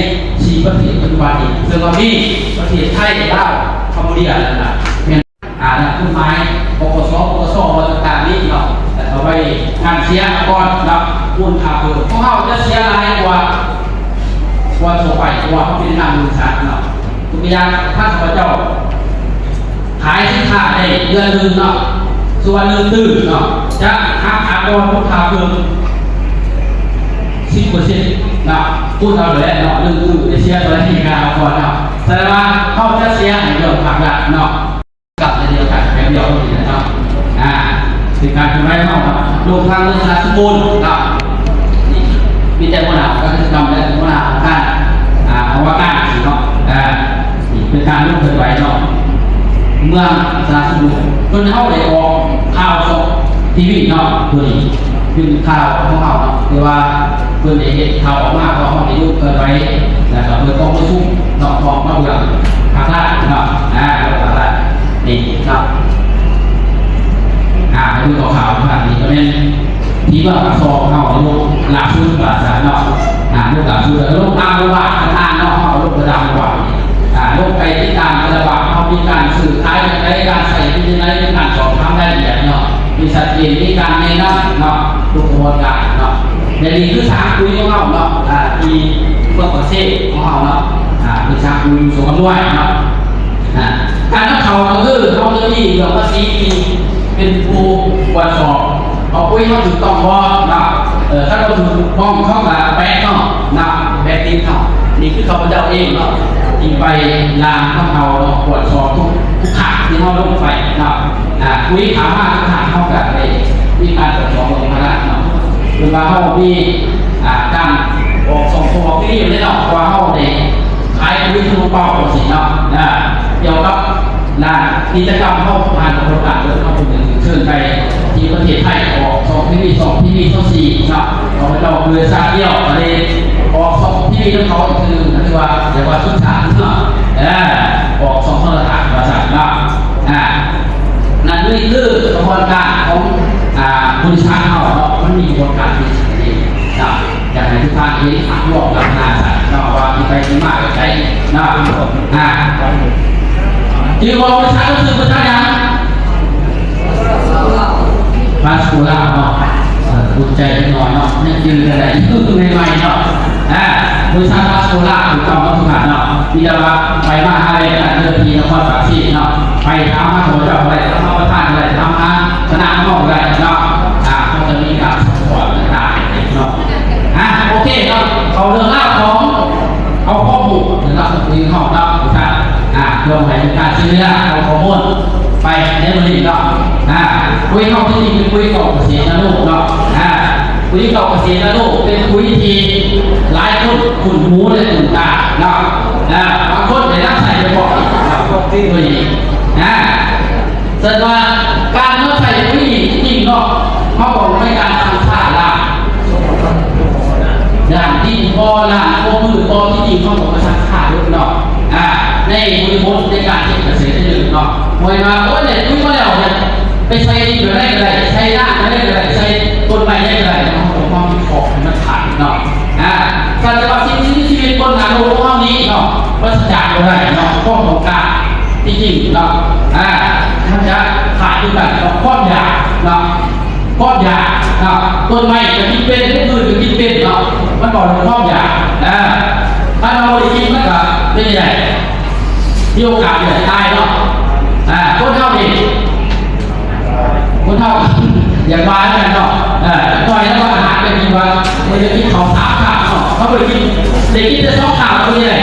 ສີ່ປະເທດປັດຈຸບັນນີ້ ເຊິ່ງວ່າມີປະເທດໄທ ລາວ ຄຳໂບເດຍ ແລະ ລະແມ່ນ ອ່າ ກົດໝາຍ ປກສ ປກສ ວ່າຕ່າງໆນີ້ເນາະ ແລ້ວກໍໄວ້ການເສຍອາກອນເນາະ ມູນຄ່າເພີ່ມ ຂອງເຮົາຈະເສຍຫຼາຍກວ່າ ກວ່າທົ່ວໄປ ເພາະວ່າເຮົາເປັນນາມບໍລິສັດເນາະ. ຍົກຕົວຢ່າງ ຖ້າຂ້າພະເຈົ້າຂາຍສິນຄ້າໄດ້ເດືອນໜຶ່ງເນາະ ສ່ວນໜຶ່ງຕື້ເນາະ ຈະຫັກອາກອນມູນຄ່າເພີ່ມສິບເປີເຊັນເນາະ ຄູນເອົາແຫຼະເນາະ ໜຶ່ງຕື້ໄດ້ເສຍເທົ່າໃດ ອາກອນເນາະ ສະແດງວ່າເຮົາຈະເສຍໃຫ້ເລື່ອງພາກລັດເນາະ. ກັບໃນດຽວກັນແບບດຽວນີ້ແຫຼະເນາະ ອ່າ ເປັນການເຄື່ອນໄຫວຂອງເຮົາເນາະ ລົງທາງເມືອງຊະນະສົມບູນເນາະ ນີ້ມີແຕ່ຫົວໜ້າການກິດຈະກຳ ແລະ ຫົວໜ້າຂອງການ ອ່າ ຂອງວ່າການເນາະ ອ່າ ນີ້ເປັນການລົງເຄື່ອນໄຫວເນາະ ເມືອງຊະນະສົມບູນ ຈົນເຮົາໄດ້ອອກຂ່າວຊ່ອງທີວີເນາະ ໂຕນີ້ ຂຶ້ນຂ່າວຂອງເຮົາເນາະ ທີ່ວ່າເພິ່ນໄດ້ເຮັດຂ່າວອອກມາ ເພາະເຮົາໄດ້ລົງເຄື່ອນໄຫວ ແລ້ວກໍເປີດກອງປະຊຸມເນາະ ຂອງມະເບື້ອງພາກລັດເນາະ ອ່າ ພາກລັດນີ້ເນາະ ອ່າ ເບິ່ງຂ່າວໆ ນີ້ກໍແມ່ນທີ່ວ່າປະຊອກເຮົາລົງຫຼ້າສຸດວ່າຊັ້ນເນາະ ອ່າ ລົງຫຼ້າສຸດ ແລ້ວກໍລົງຕາມບ້ານຕ່າງໆເນາະ ເຮົາກໍລົງໄປຕາມບ້ານ ອ່າ ລົງໄປຕິດຕາມແຕ່ລະບ້ານ ເຮົາມີການຊື້ຂາຍຈັ່ງໃດ ການໃຊ້ເປັນຈັ່ງໃດ ມີການສອບຖາມລາຍລະອຽດເນາະ ມີຊັດເຈນ ມີການແນະນຳເນາະ ທຸກຂະບວນການເນາະ ແລະ ນີ້ຄືສາງປຸຍຂອງເຮົາເນາະ ອ່າ ທີ່ເມືອງປາກເຊຂອງເຮົາເນາະ ອ່າ ຄືສາງປຸຍຢູ່ສົງຄຳນ້ອຍເນາະ ອ່າ ການນຳເຂົ້າກໍຄືເຮົາຈະມີເລື່ອງພາສີທີ່ເປັນຜູ້ກວດສອບວ່າປຸຍເຮົາຖືກຕ້ອງບໍ່ເນາະ ເອີ ຄັນບໍ່ຖືກຕ້ອງເຮົາກໍແບນເນາະ ແບນຕິດເນາະ ນີ້ຄືຂ້າພະເຈົ້າເອງເນາະ ທີ່ໄປລານນຳເຂົ້າເນາະ ກວດສອບທຸກ ທຸກຄັ້ງທີ່ເຮົາລົງໄປເນາະ ອ່າ ປຸຍຂາມາທຸກຄັ້ງເຮົາກໍໄດ້ມີການກວດສອບເບິ່ງພາລະເນາະ ຄືວ່າເຮົາມີ ອ່າ ການອອກຊ່ອງໂທອອກທີວີເນາະ ວ່າເຮົາໄດ້ຂາຍປຸຍທະລຸເປົ້າຈັ່ງຊີ້ເນາະ ອ່າ ກ່ຽວກັບດ້ານກິດຈະກຳເຮົາຜ່ານຂະບວນການເດີນເຮົາເປັນເຊີນໄປທີ່ປະເທດໄທ ອອກຊ່ອງທີວີ ຊ່ອງທີວີຊາວສີ່ເນາະ ຂອງເຈົ້າບໍລິສັດດຽວກໍໄດ້ອອກຊ່ອງທີວີນຳເຂົາອີກເທື່ອໜຶ່ງ ກໍຖືວ່າ ເອີ້ນວ່າສຸດສາດເນາະ ເອີ ອອກຊ່ອງໂທລະທັດວ່າຊັ້ນເນາະ ອ່າ ນັ້ນນີ້ຄືຂະບວນການຂອງ ອ່າ ບໍລິສັດເຮົາເນາະ ມັນມີຂະບວນການທີ່ດີເນາະ ຢາກໃຫ້ທຸກທ່ານເຫັນພາບລວມລັກສະນະເນາະ ວ່າທີ່ໄປທີ່ມາແບບໃດເນາະ ອ່າ ທີ່ວ່າບໍລິສັດກໍຄືບໍລິສັດຫຍັງ? ບາສໂກລາເນາະ ເອີ ອຸ່ນໃຈເລັກນ້ອຍເນາະ ຍັງຈື່ກັນໄດ້ ໃໝ່ໆເນາະ ອ່າ ບໍລິສັດບາສໂກລາ ຖືກຕ້ອງເນາະທຸກທ່ານເນາະ ມີແຕ່ວ່າໄປມາຫາແວ່ກັນເດີ ທີ່ນະຄອນປາກເຊເນາະ ໄປຖາມຫາໂທເຈົ້າກໍໄດ້ ຖາມຫາປະທານກໍໄດ້ ຖາມຫາຄະນະຂອງເຮົາກໍໄດ້ເນາະ ອ່າ ເຮົາຈະມີການຊັບພອດຕ່າງໆເນາະ ອ່າ ໂອເຄເນາະ ເຂົ້າເລື່ອງລາວຂອງ ເອົາຂໍ້ມູນນຳເຮົາເນາະ ອ່າ ເພື່ອໃຫ້ເປັນການເສຍເວລາ ເອົາຂໍ້ມູນໄປໃນມື້ນີ້ເນາະ ອ່າ ປຸຍເຮົາທີ່ນີ້ເປັນປຸຍເຂົ້າກະເສດນາໂນເນາະ ອ່າ ປຸຍເຂົ້າກະເສດນາໂນ ເປັນປຸຍທີ່ຫຼາຍຄົນຄຸ້ນຫູ ແລະ ຄຸ້ນຕາເນາະ ອ່າ ບາງຄົນໄດ້ນຳໃຊ້ໄປພ້ອມເນາະ ປຸຍນີ້ ອ່າ ສະນັ້ນວ່າການນຳໃຊ້ປຸຍນີ້ ທີ່ຈິງເນາະ ເຮົາຕ້ອງມີການຊັກຊ້າລ້າງ ລ້າງດິນບໍ່ ລ້າງໂຄພື້ນບໍ່ ທີ່ຈິງເຮົາຕ້ອງໄປຊັກຊ້າເນາະ ອ່າ ໃນບໍລິບົດໃນການເຮັດກະເສດນີ້ເນາະ ບໍ່ແມ່ນວ່າ ໂອ້ຍ ໄດ້ປຸຍມາແລ້ວ ໄປໃສ່ດິນແບບໃດກໍໄດ້ ໃສ່ນ້ຳແບບໃດກໍໄດ້ ໃສ່ຕົ້ນໄມ້ໃດກໍໄດ້ ເຮົາຕ້ອງວາງຂອບໃຫ້ມັນຂາດເນາະ ອ່າ ການທີ່ວ່າສິ່ງທີ່ມີຊີວິດບົນໜ້າໂລກຂອງເຮົານີ້ເນາະ ປາສະຈາກບໍ່ໄດ້ເນາະ ຄວາມຕ້ອງການ ທີ່ຈິງເນາະ ອ່າ ມັນຈະຂາດຄືກັນເນາະ ຄວາມຢາກເນາະ ຄວາມຢາກເນາະ ຕົ້ນໄມ້ກໍກິນເປັນ ພືດກໍກິນເປັນເນາະ ມັນບອກເລື່ອງຄວາມຢາກ ເອີ ຖ້າເຮົາບໍ່ໄດ້ກິນ ມັນກໍເປັນຈັ່ງໃດ? ມີໂອກາດທີ່ຈະຕາຍເນາະ ອ່າ ຄົນເຮົານີ້ ຄົນເຮົາຢາກວ່າກັນເນາະ ເອີ ໜ້ອຍແລ້ວວ່າອາຫານກໍກິນວ່າ ບໍ່ໄດ້ກິນເຂົ້າສາມຄາບເນາະ ເຮົາບໍ່ໄດ້ກິນ ໄດ້ກິນແຕ່ສອງຄາບ ເປັນຈັ່ງໃດ?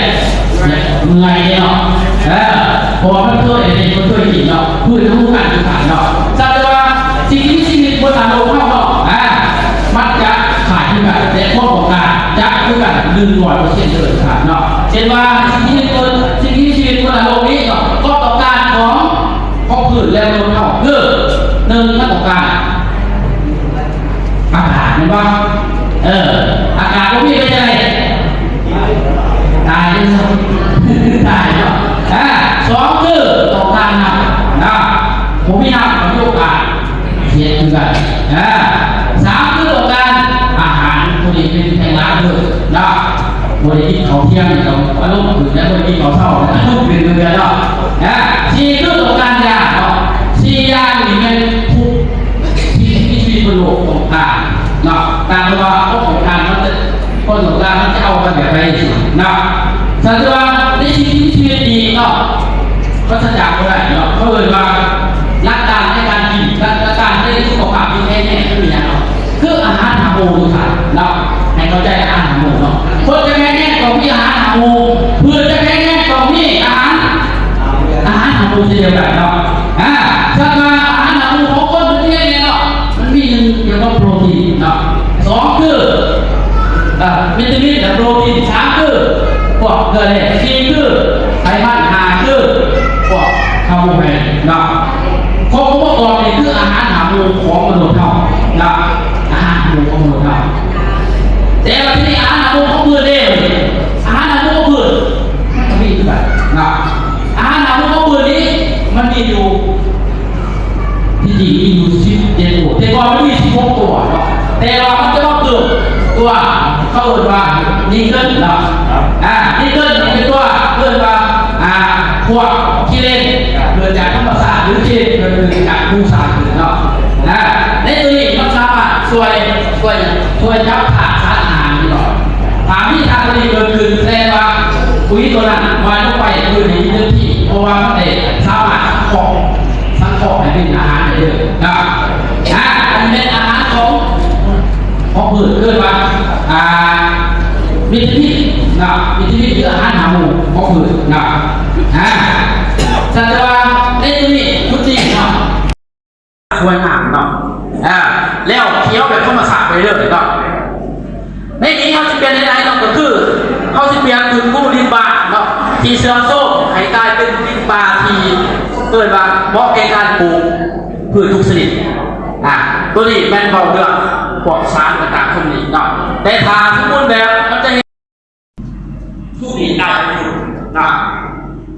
ເມື່ອຍເນາະ ເອີ ເພາະວ່າມັນເຄີຍ ເຫັນຄົນເຄີຍກິນເນາະ ພື້ນຮູ້ກັນຄືກັນເນາະ ສະນັ້ນວ່າ ສິ່ງທີ່ມີຊີວິດບົນໜ້າໂລກເຮົາເນາະ ອ່າ ມັນຈະຂາດຄືກັນ ແຕ່ຄວາມຕ້ອງການຈະຄືກັນ ໜຶ່ງຮ້ອຍເປີເຊັນເລີຍເນາະ ເຊັ່ນວ່າ ສິ່ງທີ່ມີຊີວິດ ສິ່ງທີ່ມີຊີວິດບົນໜ້າໂລກນີ້ເນາະ ຄວາມຕ້ອງການຂອງ ຂອງພືດ ແລະ ມະນຸດເຮົາຄື ໜຶ່ງ ມັນຕ້ອງການ ອາກາດແມ່ນບໍ່? ເອີ ອາກາດບໍ່ມີເປັນຈັ່ງໃດ? ຕາຍເນາະ ຕາຍເນາະ ອ່າ ສອງຄືຕ້ອງການນ້ຳເນາະ ບໍ່ມີນ້ຳກໍມີໂອກາດເສຍຄືກັນ ອ່າ ສາມຄືຕ້ອງການອາຫານ ຜູ້ທີ່ເປັນແຮງງານເດີເນາະ ບໍ່ໄດ້ກິນເຂົ້າທ່ຽງກໍອາລົມຂຶ້ນ ແລະ ບໍ່ໄດ້ກິນເຂົ້າເຊົ້າກໍອາລົມຂຶ້ນຄືກັນເນາະ ອ່າ ສີ່ຄືຕ້ອງການຢາເນາະ ສີ່ຢ່າງນີ້ແມ່ນທຸກ ທີ່ມີຊີວິດບົນໂລກຕ້ອງການເນາະ ຕາມທີ່ວ່າຄົນຕ້ອງການມັນຈະ ຄົນຕ້ອງການມັນຈະເອົາກັນແບບໃດເນາະ ສະນັ້ນວ່າໃນສິ່ງທີ່ມີຊີວິດນີ້ເນາະ ປາສະຈາກບໍ່ໄດ້ເນາະ ເຂົາເອີ້ນວ່າຫຼັກການໃນການກິນ ຫຼັກການໃນສຸຂະພາບທີ່ແຂງແຮງຄືຫຍັງເນາະ ຄືອາຫານຫ້າໝູ່ທຸກທ່ານເນາະ ໃຫ້ເຂົ້າໃຈອາຫານຫ້າໝູ່ເນາະ ຄົນຈະແຂງແຮງຕ້ອງມີອາຫານຫ້າໝູ່ ພືດຈະແຂງແຮງຕ້ອງມີອາຫານ ອາຫານຫ້າໝູ່ເຊັ່ນດຽວກັນເນາະ ອ່າ ສະນັ້ນວ່າອາຫານຫ້າໝູ່ຂອງຄົນເປັນຫຍັງແດ່ເນາະ ມັນມີໜຶ່ງກ່ຽວກັບໂປຣຕີນເນາະ ສອງຄື ເອີ ວິຕາມິນ ແລະ ໂປຣຕີນ ສາມຄືພວກເກືອແຮ່ ສີ່ຄືໄຂມັນ ຫ້າຄືພວກຄາໂບໄຮເດຣດເນາະ ຄົບອົງປະກອບນີ້ຄືອາຫານຫ້າໝູ່ຂອງມະນຸດເຮົາເນາະ ອາຫານ ຢູ່ ທີ່ຈິງມີຢູ່ສິບເຈັດຕົວ ແຕ່ກ່ອນມັນມີສິບຫົກຕົວເນາະ ແຕ່ວ່າມັນຈະມາເພີ່ມຕົວ ເຂົາເອີ້ນວ່ານິກເກີນເນາະ ອ່າ ນິກເກີນນີ້ເປັນຕົວເອີ້ນວ່າ ອ່າ ພວກຄີເລນ ເກີດຈາກທຳມະຊາດ ຫຼືຄີເລນເກີດຂຶ້ນຈາກພູຊານເນາະ ອ່າ ໃນຕົວນີ້ມັນສາມາດຊ່ວຍ ຊ່ວຍ ຊ່ວຍຈັບທາດສານອາຫານນີ້ເນາະ ຖ້າມີທາດຕົວນີ້ເກີດຂຶ້ນ ແສດງວ່າປຸ໋ຍຕົວນັ້ນຫວ່ານລົງໄປພື້ນທີ່ເຕັມທີ່ ເພາະວ່າມັນໄດ້ສາມາດສັງເຄາະ ສັງເຄາະໃຫ້ເປັນອາຫານໄດ້ເລີຍນະ ອ່າ ອັນນີ້ແມ່ນອາຫານຂອງ ຂອງພືດ ເອີ້ນວ່າ ອ່າ ວິຕາມິນນະ ວິຕາມິນ ຫຼືອາຫານຫ້າໝູ່ຂອງພືດນະ ອ່າ ຊັ້ນແຕ່ວ່າໃນຕົວນີ້ ຊຸດນີ້ເນາະ ສວຍງາມເນາະ ອ່າ ແລ້ວຂຽວແບບທຳມະຊາດໄປເລີຍເນາະ ໃນນີ້ເຮົາຊິປ່ຽນໃຫ້ໄດ້ເນາະ ກໍຄືເຮົາຊິປ່ຽນພື້ນພູດິນບາເນາະ ທີ່ເສື່ອມໂຊມ ໃຫ້ກາຍເປັນດິນບາທີ່ເອີ້ນວ່າເໝາະແກ່ການປູກພືດທຸກຊະນິດ ອ່າ ຕົວນີ້ແມ່ນເວົ້າເລື່ອງພວກສານຕ່າງໆ ພວກນີ້ເນາະ ແຕ່ຖ້າສົມມຸດແບບມັນຈະເຮັດ ຊຸດນີ້ກາຍເປັນຝຸ່ນນະ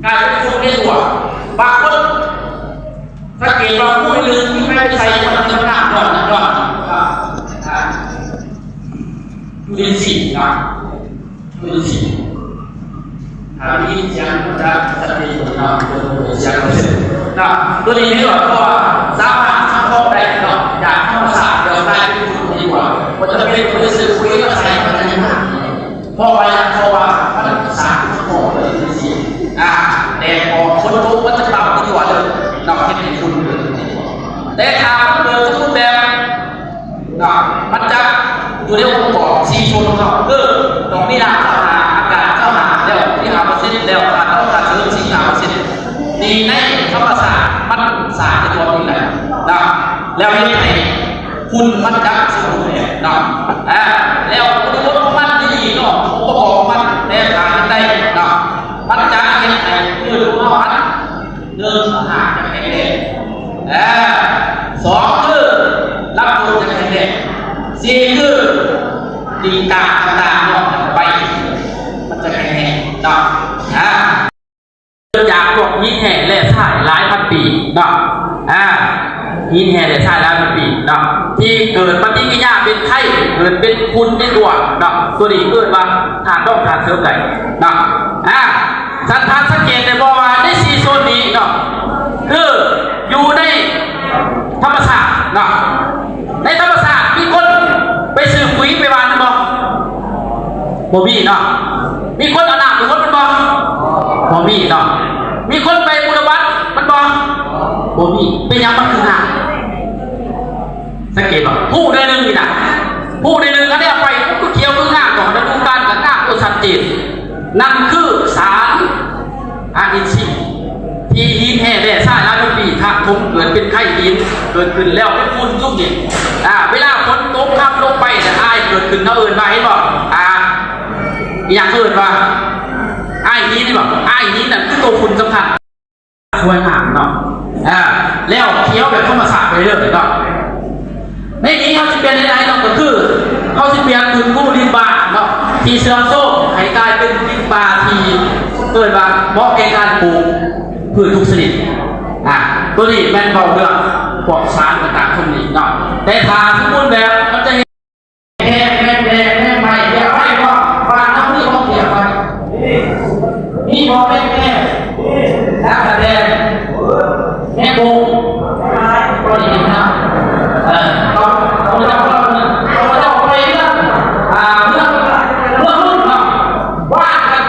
ກາຍເປັນຝຸ່ນໃນຕົວ ບາງຄົນສັງເກດວ່າ ໂອ້ຍ ລືມທີ່ໄປໃສ່ມັນຈະໜ້າຮ້ອນ ຮ້ອນ ອ່າ ຈຸລິນຊີນະ ຈຸລິນຊີ ຖ້າໄດ້ຍິນສຽງມັນຈະຊັດເຈນເນາະ ເປັນສຽງເປີເຊັນນະ ຕົວນີ້ເນາະ ເພາະວ່າສາມາດສັງເຄາະໄດ້ເນາະ ຈາກທຳມະຊາດ ແລ້ວກາຍເປັນຝຸ່ນໃນຕົວ ບໍ່ຈຳເປັນຕ້ອງໄປຊື້ປຸ໋ຍມາໃສ່ ມັນຈະໜ້າ ເພາະວ່າຫຍັງ? ເພາະວ່າມັນສາມາດເກາະເລີຍ ອ່າ ແດດອອກ ຝົນຕົກ ມັນຈະຕຳຕົວເລີຍເນາະ ເຮັດໃຫ້ຝຸ່ນເກີດຂຶ້ນ. ແຕ່ຖ້າມັນເກີດສົມມຸດແບບເນາະ ມັນຈະຢູ່ໃນອົງປະກອບສີ່ສ່ວນຂອງເຮົາ ຄືຕ້ອງມີນ້ຳຊາວຫ້າ ອາກາດຊາວຫ້າ ແລ້ວມີຫ້າເປີເຊັນ ແລ້ວຂາດເອົາ ຂາດເສີມສີ່ ຫ້າເປີເຊັນ ນີ້ໃນທຳມະຊາດມັນສ້າງໃນຕົວເອງໄດ້ເນາະ ແລ້ວເຮັດໃຫ້ ຝຸ່ນມັນຈະສົມບູນແບບເນາະ ອ່າ ແລ້ວຄຸນສົມບັດຂອງມັນດີໆເນາະ ອົງປະກອບຂອງມັນ ແຕ່ຖ້າເຮັດໄດ້ເນາະ ມັນຈະເຮັດໃຫ້ພືດຂອງເຮົາຫັ້ນ ໜຶ່ງ ຮາກຈະແຂງແຮງ ອ່າ ສອງ ຄືລຳຕົ້ນຈະແຂງແຮງ ສີ່ ຄືກິ່ງກ້າຕ່າງໆເນາະ ໃບມັນຈະແຂງແຮງເນາະ ອ່າ. ເກີດຈາກພວກຫີນແຮ່ແຮ່ຊາຍຫຼາຍພັນປີເນາະ ອ່າ ຫີນແຮ່ແຮ່ຊາຍຫຼາຍພັນປີເນາະ ທີ່ເກີດປະຕິກິລິຍາເປັນໄຄ ເກີດເປັນຝຸ່ນໃນຕົວເນາະ ຕົວນີ້ເອີ້ນວ່າທາດດອງທາດເສີມໄດ້ເນາະ ອ່າ ທ່ານ ທ່ານສັງເກດໄດ້ບໍ່ວ່າໃນສີ່ໂຊນນີ້ເນາະ ຄືຢູ່ໃນທຳມະຊາດເນາະ ໃນທຳມະຊາດມີຄົນໄປຊື້ປຸ໋ຍໄປຫວ່ານບໍ່? ບໍ່ມີເນາະ. ມີຄົນເອົານ້ຳໄປຫົດມັນບໍ່? ບໍ່ມີເນາະ. ມີຄົນໄປບຸນລະບັດມັນບໍ່? ບໍ່ມີ. ເປັນຫຍັງມັນຄືງາມ? ສັງເກດບໍ່? ຮູ້ໜ້ອຍໜຶ່ງນີ້ນະ. ຮູ້ໜ້ອຍໜຶ່ງ ອັນນີ້ເອົາໄປ ມັນຄືຂຽວຄືງາມ ດອກລະດູການກໍງາມ ໂອ້ ຊັດເຈນ. ນັ້ນຄືສານ ອາ ອິນຊີ ທີ່ຫີນແຮ່ແຮ່ຊາຍຫຼາຍພັນປີທະຖົມເກີດເປັນໄຄຫີນ ເກີດຂຶ້ນແລ້ວເປັນຝຸ່ນຈຸ້ມນີ້ ອາ ເວລາຝົນຕົກຄຳລົງໄປ ອາຍເກີດຂຶ້ນ ເຮົາເອີ້ນວ່າ ເຫັນບໍ່ ອາ ອີຫຍັງເອີ້ນວ່າ ອາຍຫີນ ເຫັນບໍ່ ອາຍຫີນນັ້ນຄືໂຕຝຸ່ນສຳຄັນ ສວຍງາມເນາະ ອາ ແລ້ວຂຽວແບບທຳມະຊາດໄປເລີຍເນາະ. ໃນນີ້ເຮົາຊິປ່ຽນໃຫ້ໄດ້ເນາະ ກໍຄືເຮົາຊິປ່ຽນພື້ນພູດິນບາເນາະ ທີ່ເສື່ອມໂຊມໃຫ້ກາຍເປັນດິນບາທີ່ເອີ້ນວ່າເໝາະແກ່ການປູກພືດທຸກຊະນິດ ອາ ໂຕນີ້ແມ່ນເວົ້າເລື່ອງພວກສານຕ່າງໆ ພວກນີ້ເນາະ ແຕ່ຖ້າສົມມຸດແບບມັນຈະເຮັດ ແມ່ນ ແມ່ນ ແມ່ນ ແມ່ນໄມ້ ເຫຼືອໄມ້ບໍ່? ບ້ານເຮົາມີບໍ່ເຫຼືອໄມ້? ມີບໍ່ແມ່ນ ແມ່ນ ຕາກະແຕນ ແມ່ບົງ ບໍ່ໄດ້ຍິນນະ ເອີ ເຂົາ ເຂົາເຈົ້າ ເຂົາເຈົ້າໄປເຮືອນ ອ່າ ເຮືອນ ເຮືອນລຸ້ນເນາະ ວາດກັບ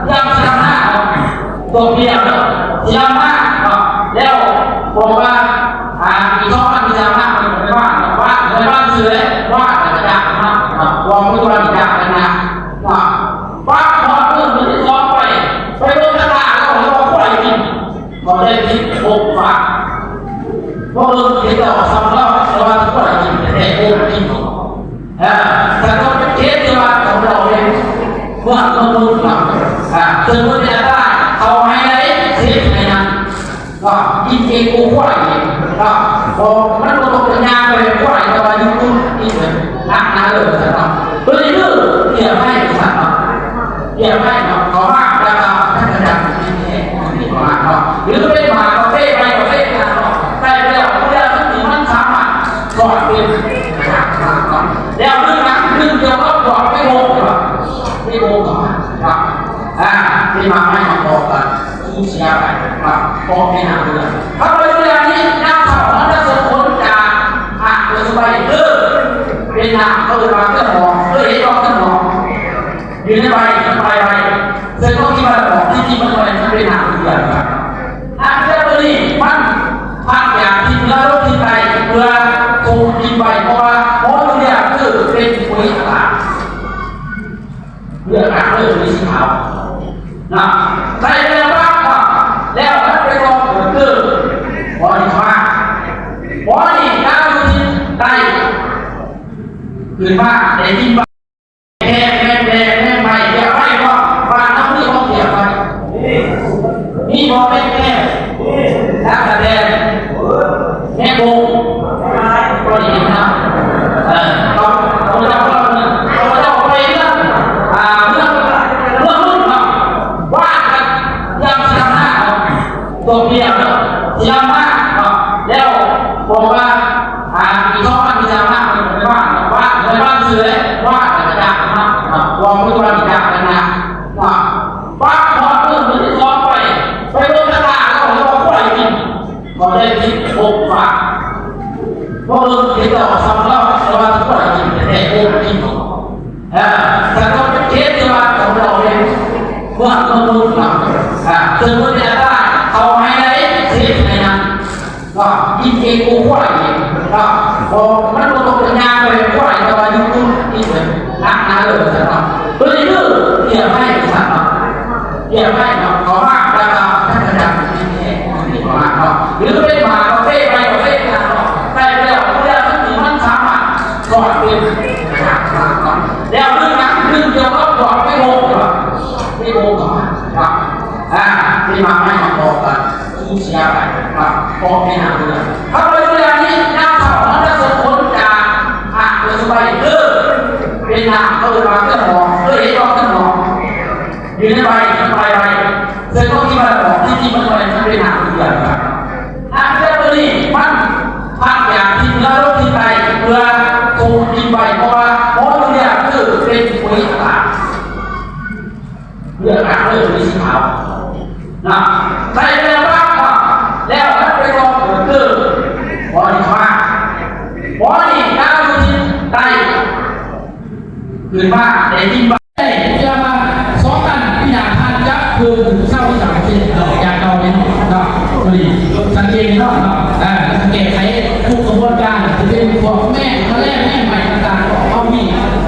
ເຮືອນຊາວນາເນາະ ຕົວເປຍເນາະ ຊາວນາເນາະ ແລ້ວບອກວ່າ ອ່າ ປີສອງພັນ ຊາວນາເພິ່ນໄປວາດເນາະ ວາດ ໄປວາດຊື່ເລີຍ ວາດແລ້ວກໍຢາກເນາະ ເນາະ ວ່າເພິ່ນວ່າຢາກກັນນະ ເນາະ ປາກຮອດມື້ມື້ທີ່ສອງໄປ ໄປເບິ່ງກະຕ່າ ແລ້ວເຂົາເຈົ້າເອົາຄວາຍກິນ ເຂົາໄດ້ຜິດໂອກຟາກ ເພາະເບິ່ງເຫັນແລ້ວສ່ຳເຮົາ ແຕ່ວ່າຄວາຍກິນແທ້ໆ ໂອກກິນ ເອີ ແຕ່ເຂົາເປັນເຂດທີ່ວ່າຂອງເຮົາເອງ ເມືອງຂອງເຮົາ ເອີ ເຊິ່ງເພິ່ນເປັນອັນຕະລາຍ ເຂົາໃຫ້ໄດ້ເຂດໃຫ້ນຳ ເນາະ ກິນເອງ ໂອກຄວາຍເອງ ເນາະ ບໍ່ ມັນບໍ່ຕ້ອງໄປຍ່າງໄປຄວາຍ ແຕ່ວ່າຢູ່ກິນເລີຍ ນັກນະເລີຍ ເນາະ ໂດຍຄືເກຍໄມ້ ວ່າຊັ້ນເນາະ ເກຍໄມ້ເນາະ ເຂົາມາແລ້ວກໍທັງກະຈັດກິນເອງ ປະມານເນາະ ຫຼືເປັນໝາກກາເຟ ໃບກາ ອອກເປັນນ້ຳເຫຼືອງ. ເຮົາໄປເຮືອນີ້ ນ້ຳເຂົ້າມັນຈະສົ່ງຜົນຈາກຮາກໄປສູ່ໃບ ຄືເປັນນ້ຳ ເຂົາເອີ້ນວ່າເຄື່ອງຫອມ. ເຄີຍເຫັນບໍ່ເຄື່ອງຫອມ? ຢູ່ໃນໃບ ໃບ ໃບ ເຊິ່ງເຂົາຄິດວ່າຫອມ ທີ່ຈິງມັນບໍ່ແມ່ນ ມັນເປັນນ້ຳເຫຼືອງ. ນ້ຳເຫຼືອງຕົວນີ້ມັນພັດຈາກທິດເໜືອລົງທິດໃຕ້ ເພື່ອສົ່ງດິນໄປ ເພາະວ່າໂມເດນເລີຍຄືເປັນປຸ໋ຍອາກາດ. ເລືອກອາກເລີຍມີສີຂາວນະ ໃສ່ເຮືອປັບເນາະ ແລ້ວມັນໄປຕໍ່ເກີດຄື ບໍ່ນີ້ມາ ບໍ່ນີ້ກາງຢູ່ທິດໃຕ້ ຂຶ້ນມາໄດ້ກິນ ແມງ ແມງ ແມງ ແມງໄມ້ ເກຍໄມ້ເນາະ ບ້ານເຮົາມີບໍ່ເກຍໄມ້? ມີບໍ່ແມງ ແມງ ຕັກກະແຕນ ແມງບົງ ບໍ່ໄດ້ເຫັນເນາະ. ເອີ ເຂົາ ເຂົາເຈົ້າ ເຂົາເຈົ້າໄປເລື່ອງ ອ່າ ເລື່ອງ ເລື່ອງເງິນເນາະ ວ່າກັນເລື່ອງຊາວນາເນາະ ຕົວເປຍເນາະ ຊາວນາເນາະ ແລ້ວບອກວ່າ ອ່າ ປີສອງພັນຊາວນາເພິ່ນໄປວ່າ ວ່າ ໄປວ່າຊື່ເລີຍ ວ່າຈະຈ້າງເນາະ ວ່າບໍ່ວ່າຈະຈ້າງກັນນະ ວ່າ ປ້າຮອດມື້ທີສອງໄປ ໄປເບິ່ງຕະຫຼາດ ເຂົາເຈົ້າຄວາຍກິນ ເຂົາໄດ້ກິນຫົກບາດ ພໍເບິ່ງເຫັນແລ້ວສ່ຳເນາະ ແຕ່ວ່າຄວາຍກິນແທ້ໆ ໂອ້ ກິນ ເອີ ສຳລັບເຂດທີ່ວ່າຂອງເຮົາເອງ ເມືອງ ເມືອງ ເມືອງ ເມືອງ ເອີ ເຊິ່ງເພິ່ນເປັນອັນຕະລາຍ ເຂົາໃຫ້ໄດ້ເສບໃຫ້ນຳ ເນາະ ກິນເອງໂອຄວາຍເອງເນາະ ບໍ່ ມັນບໍ່ຕ້ອງໄປຍ່າງໄປຄວາຍ ແຕ່ວ່າຢູ່ຈຸດທີ່ເປັນໜັກໜາເລີຍວ່າຊັ້ນເນາະ ໂດຍຄືເກຍໄມ້ວ່າຊັ້ນເນາະ ເກຍໄມ້ເນາະ ເຂົາມາແລ້ວກໍທັງກະຈັບກິນແທ້ ປະມານເນາະ ຫຼືເປັນໝາກກາເຟ ໃບກາເຟເນາະ ໃສ່ໄປແລ້ວ ເວລາມັນກິນ ມັນສາມາດສອດເປັນ ແລ້ວເລື່ອງໜັງ ເລື່ອງກ່ຽວກັບພວກໄມ້ໂມກເນາະ ໄມ້ໂມກເນາະ ອ່າ ທີ່ມາໃຫ້ມາບອກກັນ ສູນເສຍໄປ ເນາະ ເພາະເປັນນ້ຳເຫຼືອງ. ເຮົາໄປເຮືອນີ້ ນ້ຳເຂົ້າມັນຈະສົ່ງຜົນຈາກຮາກໄປສູ່ໃບ ຄືເປັນນ້ຳ ເຂົາເອີ້ນວ່າເຄື່ອງຫອມ ເຄີຍເຫັນບໍ່ເຄື່ອງຫອມ? ຢູ່ໃນໃບ ໃບ ໃບ ເຊິ່ງເຂົາຄິດວ່າຫອມ ທີ່ຈິງມັນບໍ່ແມ່ນ ມັນເປັນນ້ຳເຫຼືອງ. ນ້ຳເຫຼືອງຕົວນີ້ມັນພັດຈາກທິດເໜືອລົງທິດໃຕ້ ເພື່ອສົ່ງດິນໄປ ເພາະວ່າໂມເດນເລີຍຄືເປັນປຸ໋ຍອາກາດ. ເລືອກອາກເລີຍມີສີຂາວນະ ໃສ່ເຮືອປັບເນາະ ແລ້ວມັນໄປຕໍ່ເກີດຄື ບໍ່ນີ້ມາ ບໍ່ນີ້ກາງຢູ່ທິດໃຕ້ ຂຶ້ນມາໄດ້ກິນ ເອີ ເຊື່ອວ່າສອງຕັນ ປີໜ້າທ່ານຈະເພີ່ມເທົ່າສາມສິບເນາະ ຈາກເກົ່ານີ້ເນາະ ພໍດີສັງເກດເນາະ ເນາະ ເອີ ແກ້ໄຂທຸກຂະບວນການ ຊິເປັນພວກແມ່ນ ທະແລງ ແມ່ນໄມ້ຕ່າງໆ ເຮົາມີ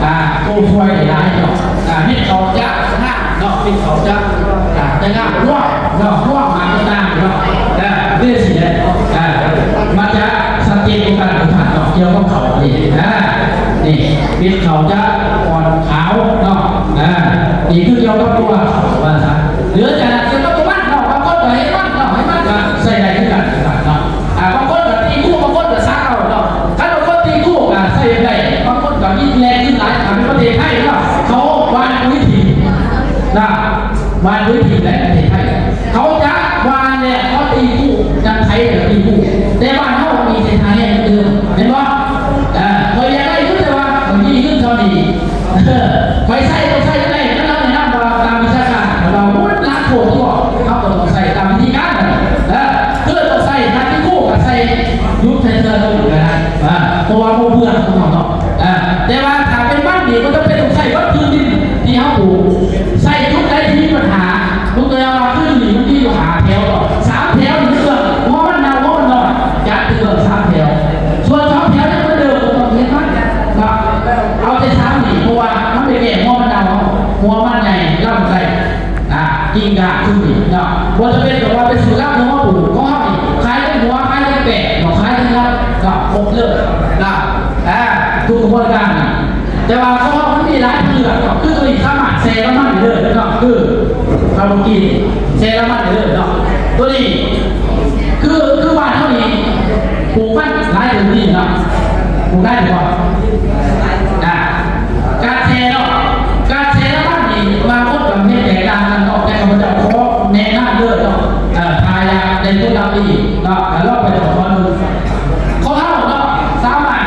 ອ່າ ໂອ້ ຊ່ວຍໄດ້ຫຼາຍເນາະ ອ່າ ເຮັດເຂົ້າຈະງາມ ເນາະ ເປັນເຂົ້າຈະ ອ່າ ຈະງາມ ລວກເນາະ ລວກໝາກຕ່າງໆເນາະ ເອີ ເປັນຈັ່ງຊີ້ແຫຼະ ອ່າ ມັນຈະຊັດເຈນກວ່າກັນທຸກທ່ານເນາະ ກ່ຽວກັບເຂົ້ານີ້ ອ່າ ນີ້ເປັນເຂົ້າຈະອ່ອນຂາວເນາະ ອ່າ ນີ້ຄືກ່ຽວກັບຕົວວ່າຊັ້ນ ຫຼືຈາກນັ້ນກ່ຽວກັບຕົວມັນເນາະ ບາງຄົນກໍເຮັດມັນເນາະ ເຮັດມັນກໍໃຊ້ໄດ້ຄືກັນເນາະ ອ່າ ບາງຄົນກໍຕີຄູ່ ບາງຄົນກໍສັກເອົາເນາະ ຄັນບາງຄົນຕີຄູ່ກໍໃຊ້ໄດ້ ບາງຄົນກໍມີແລງຂຶ້ນຫຼາຍ ຖ້າເປັນປະເທດໄທເນາະ ເຂົາຫວ່ານປຸ໋ຍຖີບນະ ຫວ່ານປຸ໋ຍຖີບໃນປະເທດໄທ ເຂົາຈະຫວ່ານແລ້ວເຂົາຕີຄູ່ ຈັກໄຖກໍຕີຄູ່ ແຕ່ບ້ານເຮົາມີເສັ້ນທາງແຮງເດີມ ແມ່ນບໍ່? ເອີ ຂ້ອຍຢາກໄດ້ຢູ່ ແຕ່ວ່າຂ້ອຍມີເງິນເທົ່ານີ້ ເອີ ຂ້ອຍໃຊ້ ຂ້ອຍໃຊ້ໄດ້ ແລ້ວເຮົາແນະນຳວ່າຕາມວິຊາການ ເຂົາວ່າ ໂອ້ຍ ໜັກໂພດ ເຂົາກໍຕ້ອງໃຊ້ຕາມວິທີການ ເອີ ຄືຕ້ອງໃຊ້ ຖ້າຕີຄູ່ກໍໃສ່ ຢຸດໃສ່ເທື່ອໜຶ່ງກໍໄດ້ ເອີ ເພາະວ່າບໍ່ເບື່ອຂອງເຮົາເນາະ ເອີ ແຕ່ວ່າຖ້າເປັນມັນນີ້ ມັນຈຳເປັນຕ້ອງໃຊ້ເບິດພື້ນດິນທີ່ເຮົາປູກ ໃສ່ຈຸດໃດທີ່ມີບັນຫາ ຍົກຕົວຢ່າງວ່າຄືຢູ່ນີ້ມັນມີຢູ່ຫ້າແຖວ ສາມແຖວນີ້ເລື່ອງຫົວມັນເນົ່າ ຫົວມັນນ້ອຍ ຈັດເປັນເລື່ອງສາມແຖວ ສ່ວນສອງແຖວຍັງເໝືອນເດີມ ບໍ່ຕ້ອງເຮັດມັນເນາະ ເອົາແຕ່ສາມນີ້ ເພາະວ່າມັນໄປແກ້ຫົວມັນເນົ່າ ຫົວມັນໃຫຍ່ ລຳໄສ້ ອ່າ ກິ່ງກ້າ ຊຸມນີ້ເນາະ ບໍ່ຈຳເປັນຕ້ອງວ່າໄປຊື້ລຳຫົວມາປູກ ຂອງເຮົານີ້ຂາຍທັງຫົວ ຂາຍທັງແປ້ງເນາະ ຂາຍທັງລຳເນາະ ຄົບເລີຍເນາະ ອ່າ ທຸກຂະບວນການນີ້ ແຕ່ວ່າຂອງເຮົາມັນມີຫຼາຍທາງເລືອກເນາະ ຄືຕົວນີ້ສາມາດແຊ່ນ້ຳມັນໄດ້ເລີຍເນາະ ຄືເຮົາເມື່ອກີ້ແຊ່ນ້ຳມັນໄດ້ເລີຍເນາະ ຕົວນີ້ຄື ຄືບ້ານເຮົານີ້ປູກມັນຫຼາຍເຖິງນີ້ເນາະ ປູກໄດ້ບໍ່? ອ່າ ການແຊ່ເນາະ ການແຊ່ນ້ຳມັນນີ້ ບາງຄົນກໍເຮັດແຕກຕ່າງກັນເນາະ ແຕ່ຂ້າພະເຈົ້າຂໍແນະນຳເດີເນາະ ເອີ ຖ້າຢາກໄດ້ຜົນລັບດີເນາະ ກໍລອງໄປສອບຖາມເບິ່ງ ຂອງເຮົາເນາະ ສາມາດ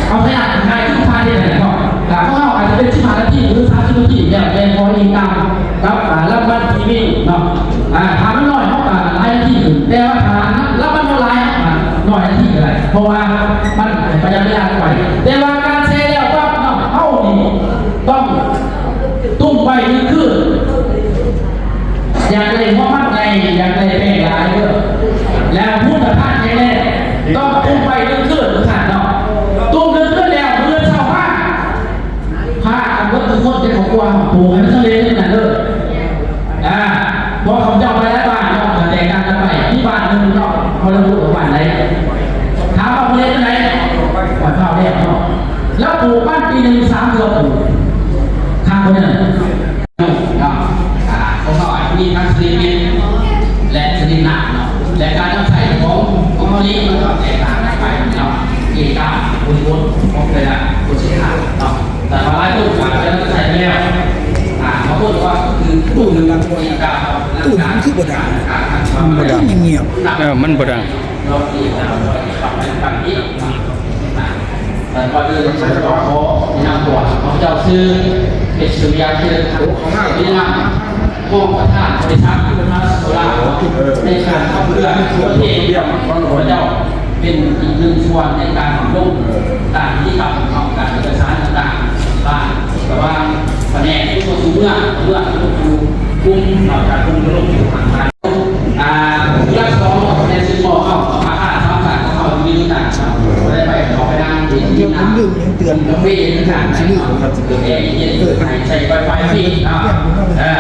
ເອົາໄປອັດໃຫ້ທຸກທ່ານໄດ້ເນາະ ກະຂອງເຮົາອາດຈະເປັນສິບຫ້ານາທີ ຫຼື ສາມສິບນາທີ ແລ້ວແຕ່ຂໍອີງຕາມກັບ ອ່າ ລາງວັນທີ່ມີເນາະ ອ່າ ຖ້າມັນນ້ອຍເຮົາກະຫຼາຍນາທີຂຶ້ນ ແ ແລ້ວ ຕ້ອງຕຸ້ມໄປໜຶ່ງຄືນ ທ່ານເນາະ. ຕຸ້ມໜຶ່ງຄືນແລ້ວ ມື້ເຊົ້າມາ ພາກັນເບິດທຸກຄົນ ເປັນຄອບຄົວ ປູກໃຫ້ມັນສຳເລັດເທົ່ານັ້ນເດີ. ອ່າ ບໍ່ ເຂົາເຈົ້າໄປຫຼາຍບ້ານເນາະ ກະແຕກຕ່າງກັນໄປ. ມີບ້ານໜຶ່ງເນາະ ບໍ່ໄດ້ຮູ້ວ່າບ້ານໃດ ຖາມວ່າເພິ່ນເຮັດຈັ່ງໃດ ວ່າເຊົ້າແລ້ວເນາະ. ແລ້ວປູກມັນປີໜຶ່ງສາມເທື່ອ ປູກ ຄັກບໍ່ນັ້ນ? ເນາະ ອ່າ ຂອງເຮົາອາດຈະມີທັງສະລິມເມັດ ແລະ ສະລິມນ້ຳເນາະ ແລະ ການນຳໃຊ້ຂອງ ຂອງເຮົານີ້ມັນກໍແຕກຕ່າງກັນໄປເນາະ ອີງຕາມບຸນຄຸນຂອງແຕ່ລະຄົນສິດທາເນາະ. ແຕ່ວ່າຫຼາຍຄົນອາດຈະນຳໃຊ້ໄປແລ້ວ ອ່າ ບາງຄົນກໍວ່າຄືຕູ້ນັ້ນ ຕູ້ນັ້ນຄືບໍ່ດັງ ມັນບໍ່ດັງ ງຽບໆ ເອີ ມັນບໍ່ດັງ. ແຕ່ກ່ອນອື່ນ ຂ້າພະເຈົ້າຂໍແນະນຳຕົວ ຂ້າພະເຈົ້າຊື່ ເພັດສຸລິຍາ ເຈລິນທຳ ເປັນນາມຮອງປະທານບໍລິສັດ ທຣານສໂກລາ ໃນການຂັບເຄື່ອນປະເທດ ຂ້າພະເຈົ້າເປັນອີກໜຶ່ງສ່ວນໃນການລົງດ້ານນິຕິກຳເນາະ ການເອກະສານຕ່າງໆ ຜ່ານລະຫວ່າງພະແນກ ຢູ່ສູ່ເມືອງ ເມືອງຢູ່ກຸ່ມເນາະ ຈາກກຸ່ມລົງສູ່ທາງການ ອ່າ ຜູ້ຮັບຮອງແມ່ນຊິມອບເອົາອາຄານສາມຊັ້ນຂອງເຮົາຢູ່ໃນນັ້ນເນາະ ບໍ່ໄດ້ໄປເຂົ້າໄປນຳເອງ ເລື່ອງເລື່ອງຍັງເຕືອນ ເລື່ອງເວນເລື່ອງການຊິລື ເອີ ເຮັດໃຫ້ໃຊ້ໄວໄຟຟຣີເນາະ ເອີ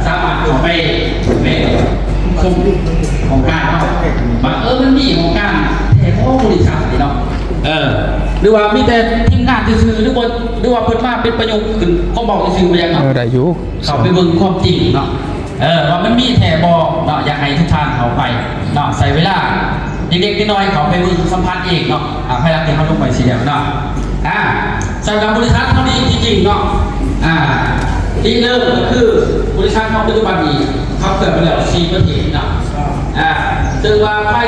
ສາມາດເຂົ້າໄປເປັນຊົມຫ້ອງການເຮົາ ບັງເອີນມັນມີຫ້ອງການແທ້ບໍ່ ບໍລິສັດນີ້ເນາະ ເອີ ຫຼືວ່າມີແຕ່ທີມງານຊື່ໆ ຫຼືວ່າ ຫຼືວ່າເພິ່ນມາເປັນປະໂຫຍກຂຶ້ນຄວາມເວົ້າຊື່ໆ ບໍ່ຢາກເນາະ ເອີ ໄດ້ຢູ່ ເຂົ້າໄປເບິ່ງຄວາມຈິງເນາະ ເອີ ວ່າມັນມີແທ້ບໍ່ເນາະ ຢາກໃຫ້ທຸກທ່ານເຂົ້າໄປເນາະ ໃຊ້ເວລາເລັກໆນ້ອຍໆ ເຂົ້າໄປເບິ່ງສຳຜັດເອງເນາະ ອ່າ ພາຍຫຼັງທີ່ເຮົາລົງໄປຊິແລ້ວເນາະ ອ່າ ສຳລັບບໍລິສັດເຮົານີ້ທີ່ຈິງເນາະ ອ່າ ທີ່ເລີ່ມກໍຄືບໍລິສັດເຮົາປັດຈຸບັນນີ້ຂັບເຄື່ອນໄປແລ້ວສີ່ປະເທດເນາະ ອ່າ ເຊິ່ງວ່າພາຍ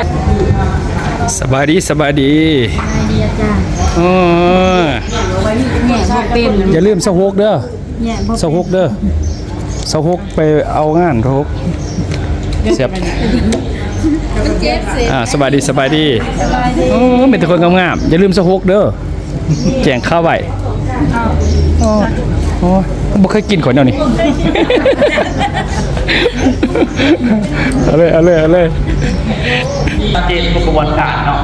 ສະບາຍດີ ສະບາຍດີ ສະບາຍດີອາຈານ ໂອ້ຍ ແຍກບໍ່ເປັນ ຢ່າລືມຊາວຫົກເດີ. ແຍກບໍ່ເປັນ ຊາວຫົກເດີ ຊາວຫົກໄປເອົາງານ ຊາວຫົກ ແຊບ ມັນເຈັບເສຍ ອ່າ ສະບາຍດີ ສະບາຍດີ ສະບາຍດີ ໂອ້ ມີແຕ່ຄົນງາມໆ ຢ່າລືມຊາວຫົກເດີ ແຈ້ງຂ່າວໄວ້ ໂອ້ ໂອ້ ບໍ່ເຄີຍກິນຂ້ອຍແນວນີ້ ເອົາເລີຍ ເອົາເລີຍ ເອົາເລີຍ. ຊັດເຈນທຸກຂະບວນການເນາະ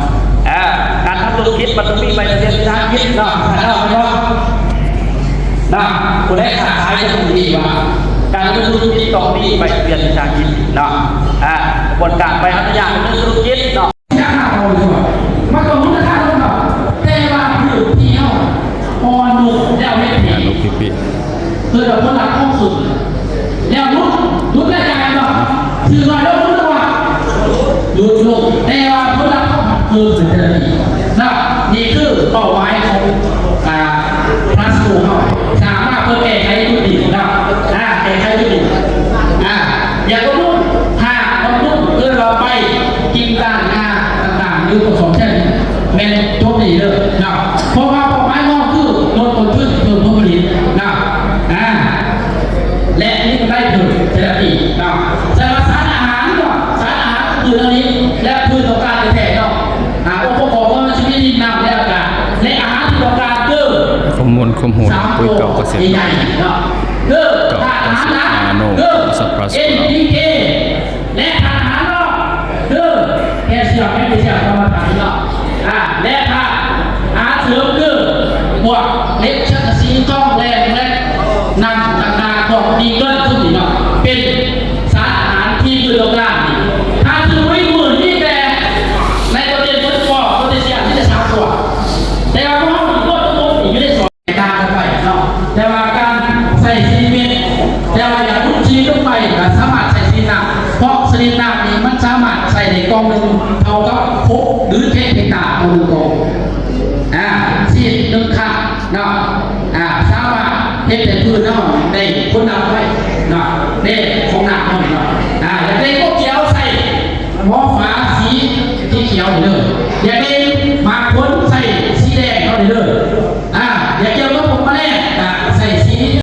ອ່າ ການທຳທຸລະກິດມັນຕ້ອງມີໃບທະບຽນວິສາຫະກິດເນາະ ເນາະ ເນາະ ຜູ້ໃດຄ້າຂາຍຈະຮູ້ດີວ່າ ການດຳເນີນທຸລະກິດຕ້ອງມີໃບທະບຽນວິສາຫະກິດເນາະ ອ່າ ຂະບວນການໃບອະນຸຍາດດຳເນີນທຸລະກິດເນາະ ມັນກໍມູນຄ່າເທົ່າກັນ ແຕ່ວ່າພື້ນທີ່ເຮົາອ່ອນລົງແລ້ວເຮັດໃຫ້ ອ່າ ລູກປີໆ ເກີດຜົນລັບຂອງສູງ ແລ້ວຫຼຸດ ຫຼຸດລາຍຈ່າຍບໍ່? ຖືກວ່າຫຼຸດ ຫຼຸດບໍ່? ຫຼຸດລົງ ແຕ່ວ່າຜົນລັບຂອງມັນເພີ່ມຂຶ້ນເທື່ອລະປີເນາະ. ນີ້ຄືເປົ້າໝາຍຂອງ ອ່າ ທຣານສໂກເຮົາ ສາມາດເພື່ອແກ້ໄຂຈຸດນີ້ເນາະ ອ່າ ແກ້ໄຂຈຸດນີ້ ອ່າ ຢ່າຕົກລົງ ຖ້າຕົກລົງ ເອີ້ນວ່າໄປກິນຮ້ານຄ້າຕ່າງໆ ຫຼື ປະກອບແທ້ ແມ່ນຈົບນີ້ເດີເນາະ ເພາະວ່າເປົ້າໝາຍຂອງເຮົາຄືລົດຕົ້ນທຶນ ເພີ່ມຜົນຜະລິດເນາະ ອ່າ ແລະ ມີກຳໄລເພີ່ມແຕ່ລະປີເນາະ. ສຳລັບສານອາຫານເນາະ ສານອາຫານຄືອັນນີ້ ແລະ ພືດຕ້ອງການແທ້ໆເນາະ ອ່າ ອົງປະກອບຂອງມັນຊິມີດິນ ນ້ຳ ແລະ ອາກາດ ແລະ ອາຫານທີ່ຕ້ອງການຄື ຂໍ້ມູນ ຂໍ້ມູນ ສາມ ປຸ໋ຍເກົ່າກະເສດ ໃຫຍ່ໆເນາະ ຄືທາດອາຫານຫຼັກ ນາໂນ ຄື ສັບພະລາສ ເອັນ ພີ ເຄ ແລະ ທາດອາຫານນອກ ຄືແຄລຊຽມ ແມກນີຊຽມ ທຳມະທາດເນາະ ອ່າ ແລະ ທາດອາຫານເສີມ ຄືພວກເຫຼັກ ສັງກະສີ ທອງ ແຮ່ ແລະ ນ້ຳຕ່າງໆ ພວກມີເງິນ ພວກນີ້ເນາະ ເປັນສານອາຫານທີ່ພືດຕ້ອງການ. ຖ້າຖືກໄວ້ມື້ນີ້ແຕ່ໃນປະເທດພຸ້ນ ໂປຣເຕຊຽມ ມີແຕ່ສາມຕົວ ແຕ່ວ່າພວກເຮົານີ້ ໝົດ ໝົດນີ້ຢູ່ໃນສອງ ແຕກຕ່າງກັນໄປເນາະ ແຕ່ວ່າການໃສ່ຊີວິດ ແຕ່ວ່າຢ່າຫຼຸດຊີວິດລົງໄປ ກໍສາມາດໃສ່ຊີວິດນ້ຳ ເພາະຊີວິດນ້ຳນີ້ມັນສາມາດໃສ່ໄດ້ກ່ອງໜຶ່ງເທົ່າກັບຫົກ ຫຼື ເຈັດເຮັກຕາຕໍ່ໜຶ່ງກ່ອງ ອ່າ ຊີດໜຶ່ງຄັ້ງເນາະ ອ່າ ສາມາດເຮັດໃຫ້ພືດເຮົາໄດ້ຜົນລັບໄວເນາະ ເດ້ຂອງນ້ຳເຮົາເນາະ ອ່າ ຢາກໄດ້ກົກຂຽວໃສ່ ໝໍ້ຝາສີ ສີຂຽວນີ້ເດີ ຢ່າໄດ້ໝາກຜົນໃສ່ສີແດງເຮົານີ້ເດີ